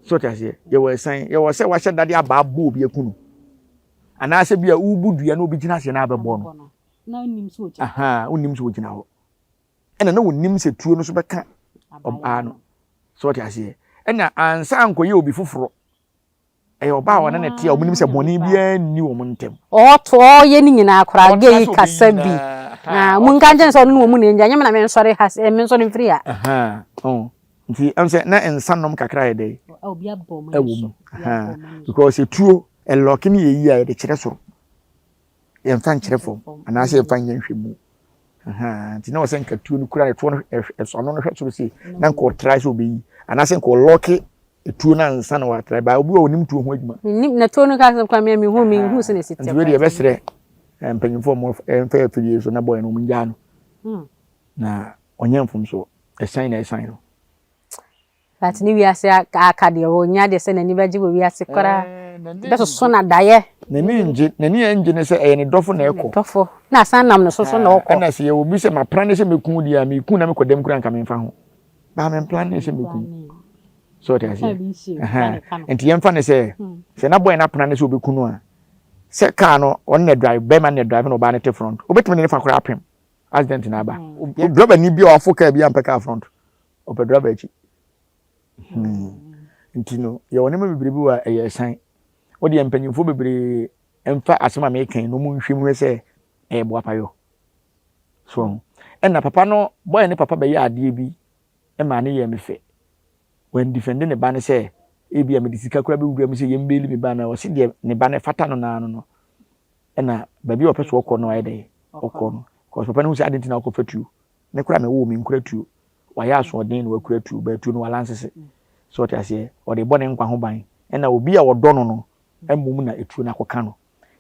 So ɔte aseɛ yɛwɔ ɛsan yɛwɔ sɛ wahyɛ dade abaa bɔ obi aku no anaasɛ bi a wobu dua na obi gyina aseɛ na abɛbɔ no. Na wonim sɛ ogyina. Aha wonim sɛ ogyina hɔ ɛna na wonim sɛ tuo no so bɛka ɔbaa no. So ɔte aseɛ ɛna ansa ankɔyɛ obi foforɔ. Ɛyɛ ɔbaa a ɔne no te a wɔnim sɛ bɔne biara nni wɔn ntam. Ɔto ɔyɛ ne nyinaa koraa gay yi kasa bi na mu nka nkyɛn sɛ ɔno ne wɔn mu na engya nyɛ me na mensɔre ha mensɔre mfiri ha. Nti ɛm sɛ na nsa nom kakra yɛ dɛ ɛwɔ mu because etuo ɛlɔke ne yɛ yi a yɛde kyerɛ soro yɛmfa nkyerɛ fam anaasɛ yɛmfa nyɛ nhwɛmu nti na ɔsɛ nka tuo no kura ne toɔ no ɛsɔ ano no hwɛ soro sei na nka ɔtra sɛ ɔbɛyi anaasɛ nka ɔlɔke tuo no ansa na watra ba obi wɔ onim tuo ho adwuma menim na tuo no ka sɛ kwa me mehu mehu sɛ na ɛsi nti wei deɛ yɛbɛsrɛ mpanyimfoɔ mo mfa afidie so na bɔyɛ no ɔmo ngyaa no hmm. na ɔnyɛ mfomsoɔ ɛsan na ɛsan no But ne wiase aka deɛ ɔnya deɛ sɛ n'ani bɛgye wɔ wiase koraa. Bɛsoso na daeɛ. N'ani ngye, n'ani a ɛngye ne sɛ ɛyɛ ne dɔfo na ɛkɔ. Ne dɔfo na asan nam ne so so na ɔkɔ. Ɛna sɛ yɛwɔ bi sɛ mapra ne sɛ mɛku wo deɛ a, meku na mekɔ dɛm koraa nka memfa ho. Baa me mplan ne sɛ meku. So ɔte aseɛ. Nti yɛmfa ne sɛ sɛ na bɔyɛ no apena ne sɛ ɔbɛku no a sɛ kaa no ɔno na drive bɛrima na drive na ɔbaa no te front wobɛtumi ne ne fa koraa apem accident na aba. Driver ni bi a wafo kaa bi ampɛ kaa front ɔpɛ driver akyi. Hmm. Nti no yɛwɔ nneɛma bebree bi wɔ a ɛyɛ ɛsan. Wodeɛ mpanyinfoɔ bebree mfa asɛm a meka yi na wɔn nhwɛ mu hwɛ sɛ ɛyɛ boapayɔ. So ho. Ɛna papa no bɔyɛ ne papa bɛyɛ adeɛ bi ɛmaa ne yɛɛ me fɛ. Wandifɛnde ne ba no sɛ ebi a mede sika koraa bɛwura mu sɛ yɛmbeeli me ba no ɔse deɛ ne ba no ɛfata no naa no no ɛna baabi a ɔpɛ so ɔkɔ no ayɛ dɛ ɔkɔ no. Cause papa no hu sɛ ade nti na ɔkɔfa tuo. Me koraa mewoo me nkura tuo. Wayɛ asoɔden na wakura tuo, but tuo no walansese. So ɔte aseɛ? Ɔde bɔ ne nkwa ho ban. Ɛna obi a ɔdɔ no no mmom na etuo no akɔka no.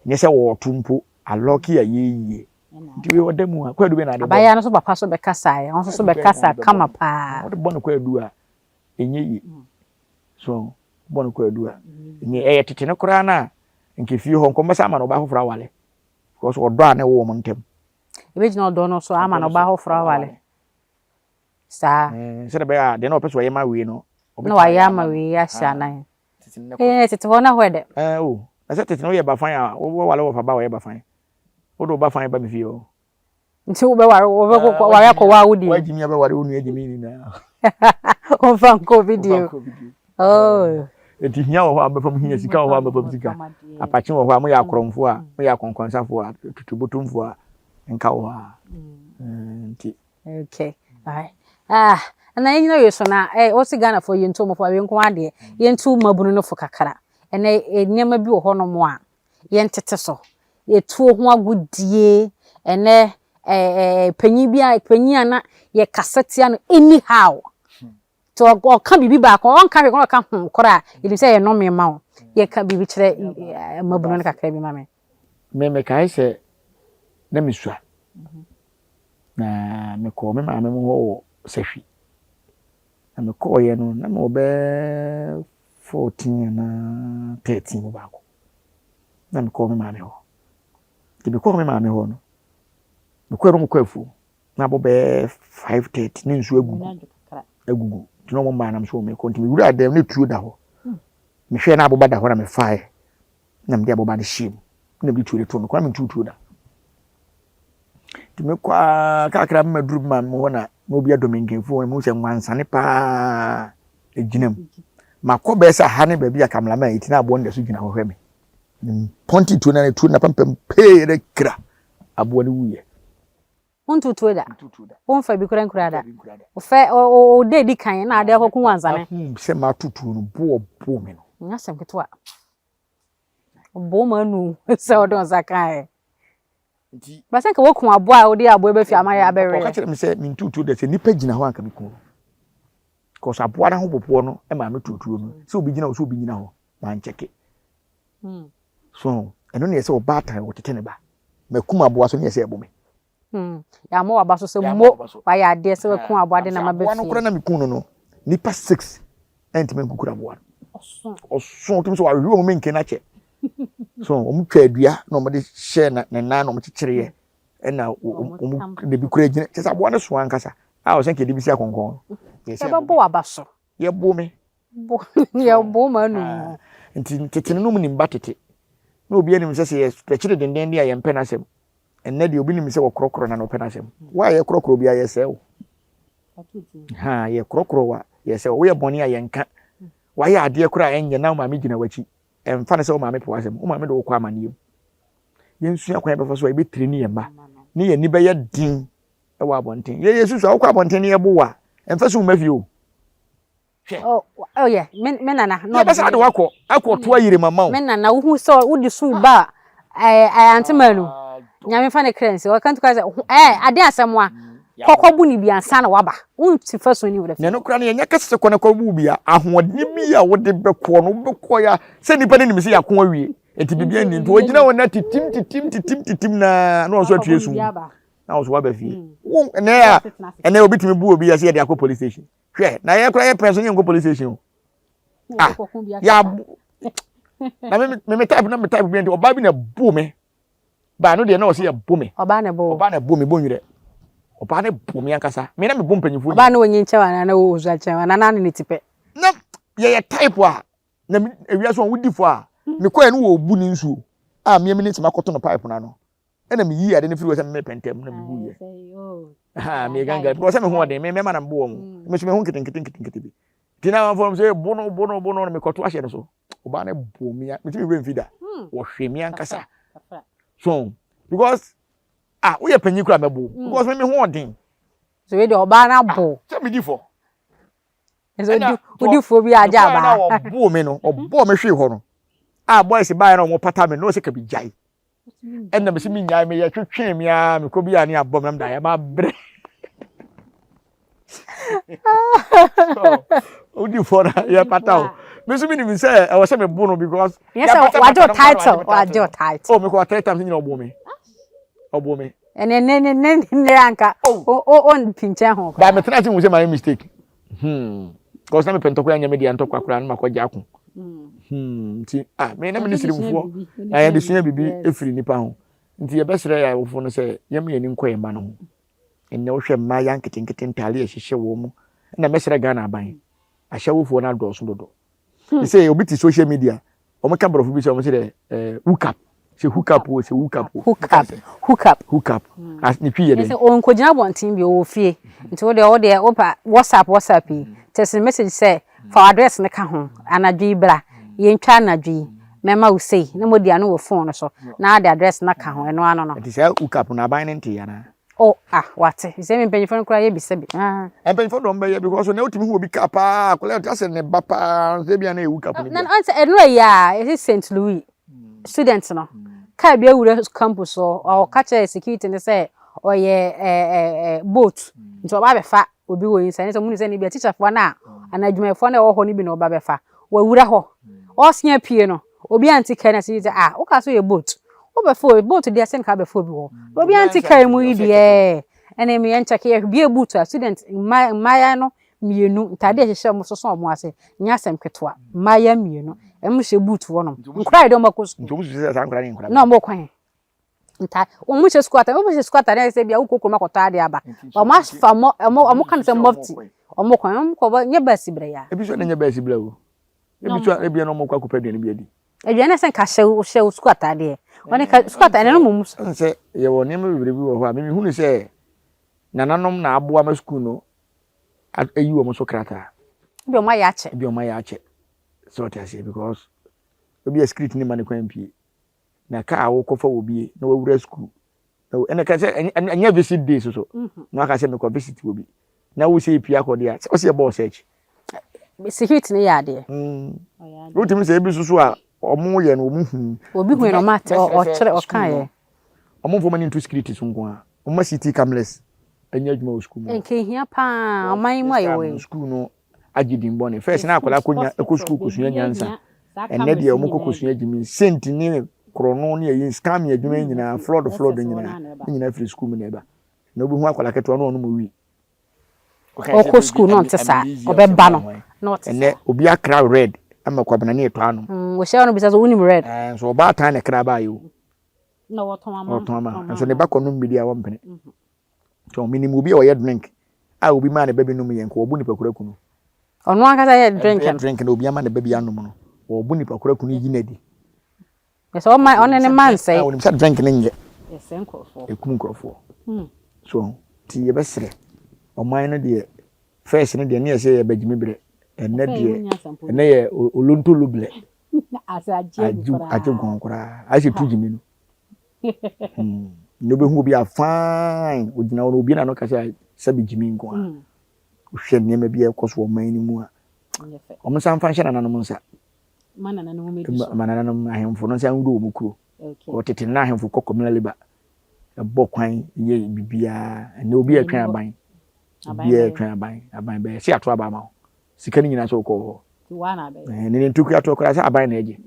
Nyɛ sɛ wɔreto mpo, alɔke a yɛyie. Nti wei ɔda mu a, kwaadu bɛn na ade bɔ no? Abaayewa no nso papa so bɛkasaeɛ, ɔno nso so bɛkasa kama paa. Wode bɔ no kwaadu a, ɛnyɛ yie. So bɔ no kwaadu a, ɛnyɛ ɛyɛ tete no koraa no a, nka fie hɔ nka wɔbɛsan ama no ɔbaa foforɔ aware. Because ɔdɔ a na ɛwɔ wɔn ntam. Ɛbɛgyina ɔdɔ no so ama no ɔbaa foforɔ aware. Saa. Sɛdeɛ ɛbɛyɛ a deɛ na ɔpɛ sɛ ɔyɛ ma wei no, Na wayɛ ama wei ahyɛ anan. Ee, tete hɔ na hɔ yɛ dɛ. Ɛɛ o, na sɛ tete no woyɛ bafan a, woware wɔfa ba a ɔyɛ bafan. Wode wo bafan ba me fie hɔ. Nti wobɛware wobɛware akɔware wo deɛ. Woagyimi abɛware wo nua gyimi nyinaa. Womfa nkɔ obi deɛ. Oh. Nti hia wɔ hɔ a mobɛfa mu hia, sika wɔ hɔ a mobɛfa mu sika. Apakye wɔ hɔ a moyɛ akorɔmfoɔ a, moyɛ akɔnkɔnsafoɔ a, tutubotomfoɔ a, nka wɔ hɔ a. Nti. Okay. Alright. Ah, na yɛn nyina yɛ so na eh wɔsi Ghana fo yɛntu wɔn fo awie nko adeɛ. Yɛntu mmabunu no fo kakra. Ɛnɛ eh, nneɛma bi wɔ hɔnom a yɛntete so. Yɛtuo ho agodie ɛnɛ eh, eh, panyin bi a panyin a na yɛkasa tia no anyhow. Nti ɔka biribi baako ɔnka hwee koraa ɔka ho koraa yɛnim sɛ ɛyɛ nnome ma wo. Yɛka biribi kyerɛ mmabunu no kakra bi ma me. Me mekae sɛ na mesua na mekɔɔ me maame mo hɔ wɔ Sahwi. Na mekɔɔeɛ no na mewɔ bɛyɛ 14 anaa 13 mu baako. Na mekɔɔ me maame hɔ. Nti mekɔɔ me maame hɔ no, mekɔɛ no mokɔ afuom. Na abɔ bɛyɛ 5:30 ne nsuo agugu agugu. Nti na wɔn mmaa nam so wɔn mekɔ. Nti mewuraa dɛm na tuo da hɔ. Mehwɛɛ na aboba da hɔ na mefaeɛ. Na mede aboba no hyɛɛ mu. Na mede tuo no too me kɔn na mentuu tuo da. Nti mekɔ ara kakra mma duru ma me hɔ na na obi adɔ me nkanfuo na mehu sɛ nwansane paa gyina mu. Makɔ bɛyɛ sɛ ha ne baabi a kameraman yi ti na aboa no da so gyina hɔ hwɛ me. Pɔnte tuo no na tuo no apampam pee na kira aboa no wuiɛ. Wontu tuo da. Womfa bi kura nkura da. Wofɛ o da edi kan na ade akɔku wansane. Ahum sɛ mato tuo no boɔ boo me no. Nyɛ asɛm ketewa. Ɔbɔɔ mu anu sɛ ɔde nsa kaeɛ. Nti. Bɛsɛ nka woku aboa a wode aboa bɛfi ama yɛ abɛwe. Ɔka kyerɛ me sɛ mentu tuo da sɛ nipa gyina hɔ anka meku no. Because aboa no ahopopoɔ no maa me tuo tuo no. Sɛ obi gyina hɔ sɛ obi nyina hɔ mankyɛke. So ɛno ne yɛ sɛ ɔbaatan ɔtete ne ba. Makum aboa so ne yɛ sɛ ɛbo me. Yɛammɔ w'aba so sɛ mo wayɛ adeɛ sɛ waku aboa de na ma bɛ fie. Aboa no koraa na meku no no nipa six ɛntumi nkukura aboa no. Ɔso tumi sɛ wahwe wɔn menke no akyɛ. So wɔn twa adua na wɔn de hyɛ na ne nan na wɔn kyekyereɛ ɛna wɔn de bi kura gyina kyɛ sɛ aboa no so ankasa a ɔsɛ nka yɛde bi si akɔnkɔn no. Yɛbɛbɔ w'aba so. Yɛbo me. Bo yɛbo ma nu. Nti tete no nom nim ba tete. Na obi anim sɛ sɛ yɛkyere dendenden a yɛmpɛ n'asɛm. Ɛnnɛ deɛ obi nim sɛ wɔkorɔkorɔ na na ɔpɛ n'asɛm. Wo a yɛkorɔkorɔ obi a yɛsɛe wo. Ha yɛkorɔkorɔ wa yɛsɛe wo. Woyɛ bɔne a yɛnka. Wayɛ adeɛ koraa a ɛnyɛ na wo maame gyina w'akyi. Ɛmfa no sɛ wo maame pɛ w'asɛm. Wo maame de wo kɔ amaneɛ mu. Yɛnsua kwan yɛbɛfa so a yɛbɛtiri ne yɛn mma ne yɛn ani bɛyɛ den wɔ abɔnten. Yɛyɛ susu a wokɔ abɔnten ne yɛbo wo a ɛmfa so mma fie o. Hwɛ. Oh, oh yeah, me me nana. No. Yɛ bɛsa de wakɔ akɔ to ayere mama o. Me nana, wohu sɛ wode su ba eh eh ante manu. Nyame fa ne kra nsi. Ɔka nti sɛ eh ade asɛm a kɔkɔ bu ne bi ansa na waba. Wonti fa so ni wura fi. Na no kora no yɛnyɛ kɛse sɛ kɔ na kɔ bu bi a ahoɔden bi a wode bɛkɔ no wobɛkɔ ya sɛ nipa no nim sɛ yɛako awie. Enti biribi anni nti wɔgyina hɔ na titim titim titim titim na na ɔso atue su na ɔso waba fie. Wo ɛnɛ a ɛnɛ obi tumi bu obi yɛ sɛ yɛde akɔ police station. Hwɛ, na yɛ koraa yɛ pɛn so ne yɛnkɔ police station o. Ah, yɛ na me me me type na me type bi nti ɔbaa bi na bu me. Baa no deɛ na ɔsɛ yɛ bu me. Ɔbaa na bu. Ɔbaa na bu me bɔ nwirɛ. Ɔbaa no boo me ankasa. Me na mebɔ mpanyinfoɔ nyinaa. Ɔbaa no onyin kyɛw anaa na osua kyɛw anaa na ne ti pɛ. Na yɛyɛ type a na ewiase wɔn wodi fo a mekɔɛ no wɔ obu ne nsuo a mmea mi ne nsɛm akɔto no pipe no ano ɛna meyii ade no firi hɔ sɛ mepɛ ntɛm na mebu yɛ. Ha meyɛ ganga because sɛ me ho ɔden me mɛma na mbo wɔn me so me ho nketenkete nketenkete bi nti na amanfoɔ no sɛ bo no bo no bo no na mekɔto ahyɛ no so ɔbaa no bɔ me metumi werɛ mfi da wɔhwe me ankasa so because Ah, woyɛ panyin koraa mɛbo wo. Because me me ho ɔden. So wei deɛ ɔbaa no abo. Ah, sɛ medi fɔ. Ɛsɛ odi odi fuo bi agye abaa. Na ɔboo me no, ɔbɔɔ me hwee hɔ no. Ah, boys baeɛ na wɔn pata me no sɛ kabi gyae. Ɛna mesi me nyae me yɛ twetwee me ara me kɔ bi a ne abɔ me na meda yɛ ma brɛ. Wodi fɔ na yɛ pata o. Me nso menim sɛ ɛwɔ sɛ mebo no because. Nyɛ sɛ wagye wo title, wagye wo title. Oh, mekɔ three times nyina ɔbo me. Ɔbo me. Ɛnɛ ne ne ne ne anka o o mpinkyɛn ho. Ba metena ase hu sɛ mayɛ mistake. Hmm. Because na mepɛ ntɔkwa nyɛ me deɛ ntɔkwa koraa na makɔ gya ako. Hmm. Nti ah me na me ne sirimfoɔ na yɛde sua biribi efiri nipa ho. Nti yɛbɛsrɛ yɛn awofo no sɛ yɛma yɛn ani nkɔ yɛn mma no ho. Ɛnnɛ wohwɛ mmaayewa nketenkete ntaade a ɛhyehyɛ wɔn mu ɛna mɛsrɛ Ghana aban ahyɛwofoɔ no adɔɔso dodo. Hmm. Sɛ obi te social media wɔn ka borɔfo bi sɛ wɔn sɛ dɛ ɛɛ hook up sɛ hook up o sɛ hook up o. Hook up hook up. Hook up hmm. as ne twi yɛ dɛ. Sɛ onkogyina abɔnten bi ɔwɔ fie nti wo deɛ wo deɛ wopa WhatsApp WhatsApp yi text message sɛ fa address no ka ho anadwo yi bra yɛntwa anadwo yi mɛma wo sei na modi ano wɔ phone no so na ade address no aka ho ɛno ano no. Nti saa hook up no aban no nte anaa? Oh ah wate sɛ me mpanyinfoɔ no koraa yɛ bi sɛ bi ah. Mpanyinfoɔ dɔm bɛyɛ because na wotumi hu obi kaa paa akwadaa ɔte asɛ ne ba paa sɛ ebi a na ewu cup no bi. Na ɔn sɛ ɛnura yi a ɛsɛ St. Louis student no kaa bi awura campus hɔ ɔka kyerɛ security no sɛ ɔyɛ ɛɛ ɛɛ boat nti ɔba abɛfa obi wɔ inside ne sɛ ɔmo nim sɛ ne bi a teacherfoɔ no a anaa adwumayɛfoɔ no a ɛwɔ hɔ no bi na ɔba bɛfa wawura hɔ ɔresan apue no obi ante kaa no ase sɛ ah woka sɛ ɔyɛ boat wobɛfa obi boat deɛ sɛ nka wobɛfa obi wɔ hɔ obi ante kaa mu yi deɛ ɛne me yɛn kyɛke yɛ bie boot a student mmaa mmaayɛ no mmienu ntaade a ɛhyehyɛ wɔn soso wɔn ase nyɛ asɛm ketewa mmaayɛ mmienu ɛmo hyɛ boot hɔ nom nkora yɛ de wɔn akɔ sukuu na wɔn kwan nta wɔn hyɛ sukuu atade wɔn hyɛ sukuu atade ayɛ sɛ bia wokɔ kurom akɔtɔ adeɛ aba wɔn afa wɔn wɔn wɔn ka no sɛ mɔfti wɔn kwan wɔn kɔ bɔ nyɛ baasi brɛ ya. Ebi nso na nyɛ baasi brɛ o ebi nso ebi na wɔn kɔ akɔpɛ aduane bi adi. Aduane sɛ nka hyɛ hyɛ sukuu atadeɛ wɔn ka sukuu atadeɛ no mu. Ɛn sɛ yɛwɔ nneɛma bebree bi wɔ hɔ a mimi hunu sɛ nananom na aboa ma sukuu no ayi wɔn so krataa. Ebi wɔn ayɛ akyɛ. Ebi wɔn ayɛ akyɛ sɛ ɔte aseɛ because ebi yɛ security ne ma ne kwan pie. Na kaa a wokɔfa wɔ bie na wawura sukuu ɛna ka sɛ ɛnyɛ visit day so so mhm. na waka sɛ mekɔ visit wɔ bi na wo sɛ epia kɔ deɛ sɛ ɔsɛ yɛbɔɔ search security ne yɛ adeɛ mm. wotumi sɛ ebi soso a ɔmo yɛ no ɔmo hu obi hu no ɔmo ate ɔkyerɛ ɔka yɛ ɔmo nfɔm ani nto security so nko a ɔmo city cameras ɛnyɛ adwuma wɔ sukuu mu nka ehia paa ɔman yi mu a yɛwɔ yi sukuu no agye din bɔne. First na akwadaa kɔnya kɔ sukuu kɔsua nyansa. Ɛnnɛ deɛ wɔn kɔ kɔsua gyimi. Saint ne korɔno ne ɛyi scam adwuma yi nyinaa flood flood nyinaa ne nyinaa firi sukuu mu na ɛba. Na wobɛhu akwadaa ketewa na ɔnom wii. Ɔkɔ sukuu na ɔnte saa ɔbɛba no na ɔte saa. Ɛnnɛ obi akra red ama kwabena ne ɛtɔ anom. Wɔhyia no bisa sɛ wonim red. Ɛɛ nso ɔbaatan na ɛkra baayɛ o. Na wɔtɔn ama. Ɔtɔn ama nso ne ba kɔ nom bi deɛ wɔmpene. So menim obi a ɔyɛ drink a obi maa ne ba bi nom yɛ nka ɔbo nipa koro aku no. Ɔno ankasa yɛ drink no. Drink na obi ama ne ba bi anom no ɔbo nipa koro aku no yi no adi. Ɛsɛ ɔma ɔne ne ma nsɛe. Onim sɛ drink no nyɛ. Ɛsɛ nkurɔfoɔ. Ɛkum nkurɔfoɔ. Hmm. So nti yɛbɛsrɛ ɔman no deɛ first no deɛ ne yɛ sɛ yɛ bɛgyimi berɛ ɛnɛ deɛ ɛnɛ yɛ olontolo blɛ. Agye gɔn koraa ayɛ sɛ tu gyimi no. Hmm. Na wobɛhu obi a fine ogyina hɔ no obi na no kasa sɛbi gyimi nko a hmm. wohwɛ nneɛma bi a ɛkɔ so wɔ ɔman no mu a wɔn nsa mfa nhyɛ nananom nsa ma nananom ahemfo no nsa nwuro wɔn kuro wɔtete na ahemfo kɔ communal labour ɛbɔ kwan yɛ biribiara ɛnna obi a ɛtwɛn aban obi a ɛtwɛn aban aban bɛyɛ sɛ ato aba ama wo sika no nyinaa sɛ wokɔ hɔ ɛne ne ntokua to koraa sɛ aban na agye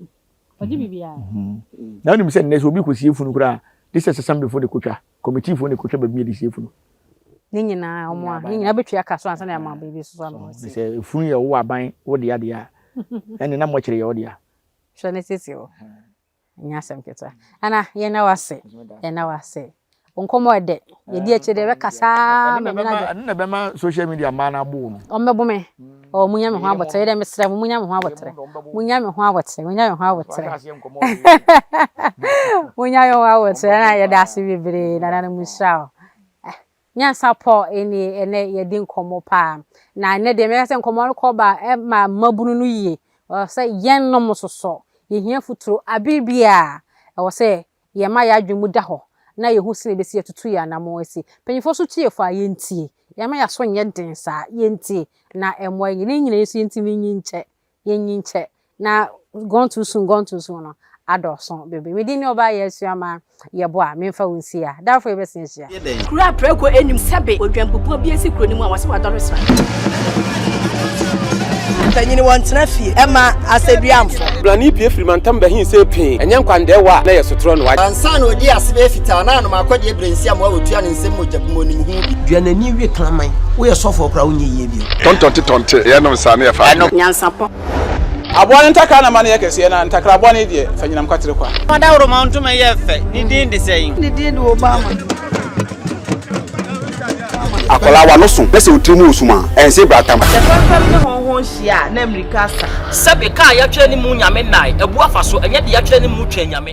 Ɔgye biribiara. Na wonim sɛ nnɛ sɛ obi kɔsie funu koraa gye sɛ sasambefo de kɔtwa, kɔmitiifoɔ na ɛkɔtwa baabi de sie funu. Ne nyinaa wɔn a, ne nyinaa bɛtua ka so ansa na yɛama biribi so ama wɔasie. Sɛ efunu yɛ wo aban wo dea deɛ a, ɛnne na mmɔkyere yɛ wo dea. Hwɛ ne siesie hɔ. Ɛnyɛ asɛm ketewa. Ana yɛnna wo ase. Yɛnna wo ase. Wo nkɔmmɔ ɛdɛ. Yɛdi akyire deɛ yɛbɛkasa ara ma ani no agye. Ɛno na ɛbɛma social media mmaa no abo wo no. Wɔmmɛbo me. Oh, munya me ho aboterɛ. Yɛdeɛ mesrɛ mo, munya me ho aboterɛ. Munya me ho aboterɛ. Munya me ho aboterɛ. Munya me ho aboterɛ. Na yɛda ase bebree. Nananom nhyira wo. Nyansapɔ nie, ɛnnɛ yɛadi nkɔmmɔ paa. Na ɛnnɛ deɛ mɛka sɛ nkɔmmɔ no kɔ ba ma mmabunu no yie. Ɛwɔ sɛ yɛnom nso so, yɛhia futuro abere biara. Ɛwɔ sɛ yɛma yɛn adwene mu da hɔ na yɛhu sɛdeɛ ɛbɛsi yɛatutu yɛn anammɔn asi. Mpanimfoɔ nso tu yɛn fo a, yɛntie. Yɛmma yɛn aso nyɛ den saa, yɛntie na ɛmmoa yɛn. Ne nyinaa nso yɛntumi nyi nkyɛ yɛnyi nkyɛ na gone too soon gone too soon no adɔɔso bebree. Me din ne Ɔbaa Yaa Asuamaa Yɛboa a memfa wo nsi ha. Da foforɔ yɛbɛsan ahyia. Kuro a prako nnim sɛbe odwanbubuo bi asi kuro no mu a wɔse wadɔre sra. Mpanyin wɔntena fie mma asɛduamfo. Brane pue firi mantam bɛhe sɛ pee, ɛnyɛ nkwandɛɛwa a na ɛyɛ sotorɔ na wagye. Ansa na ɔdii ase bɛyɛ fitaa na anom akɔdeɛ berɛ nsi amoa wɔtua ne nsam mogya bi mu ɔnim ho bi. Dua n'ani we kraman. Woyɛ sɔfoɔ koraa wonyɛ yie bio. Tɔntɔnte tɔnte yɛnom saa na yɛfa adwene. Nyansapɔ. Aboa no ntakra na ma no yɛ kɛseɛ, na ntakra bɔne deɛ, fa nyinam kwatere kwa. Ɔdawuroma ntoma yɛ fɛ, ne din de sɛn? Ne din de Obama. Akwadaa w'ano so na sɛ wo tiri mu wɔ sum a, ɛnse bratam. Sɛ fɛmfɛm ne hɔnhɔn hyia a, na mmirika asa. Sɛbe, ka a yɛatwerɛ ne mu Nyame nnae, abu afa so, ɛnyɛ deɛ yɛatwerɛ ne mu Twɛn Nyame.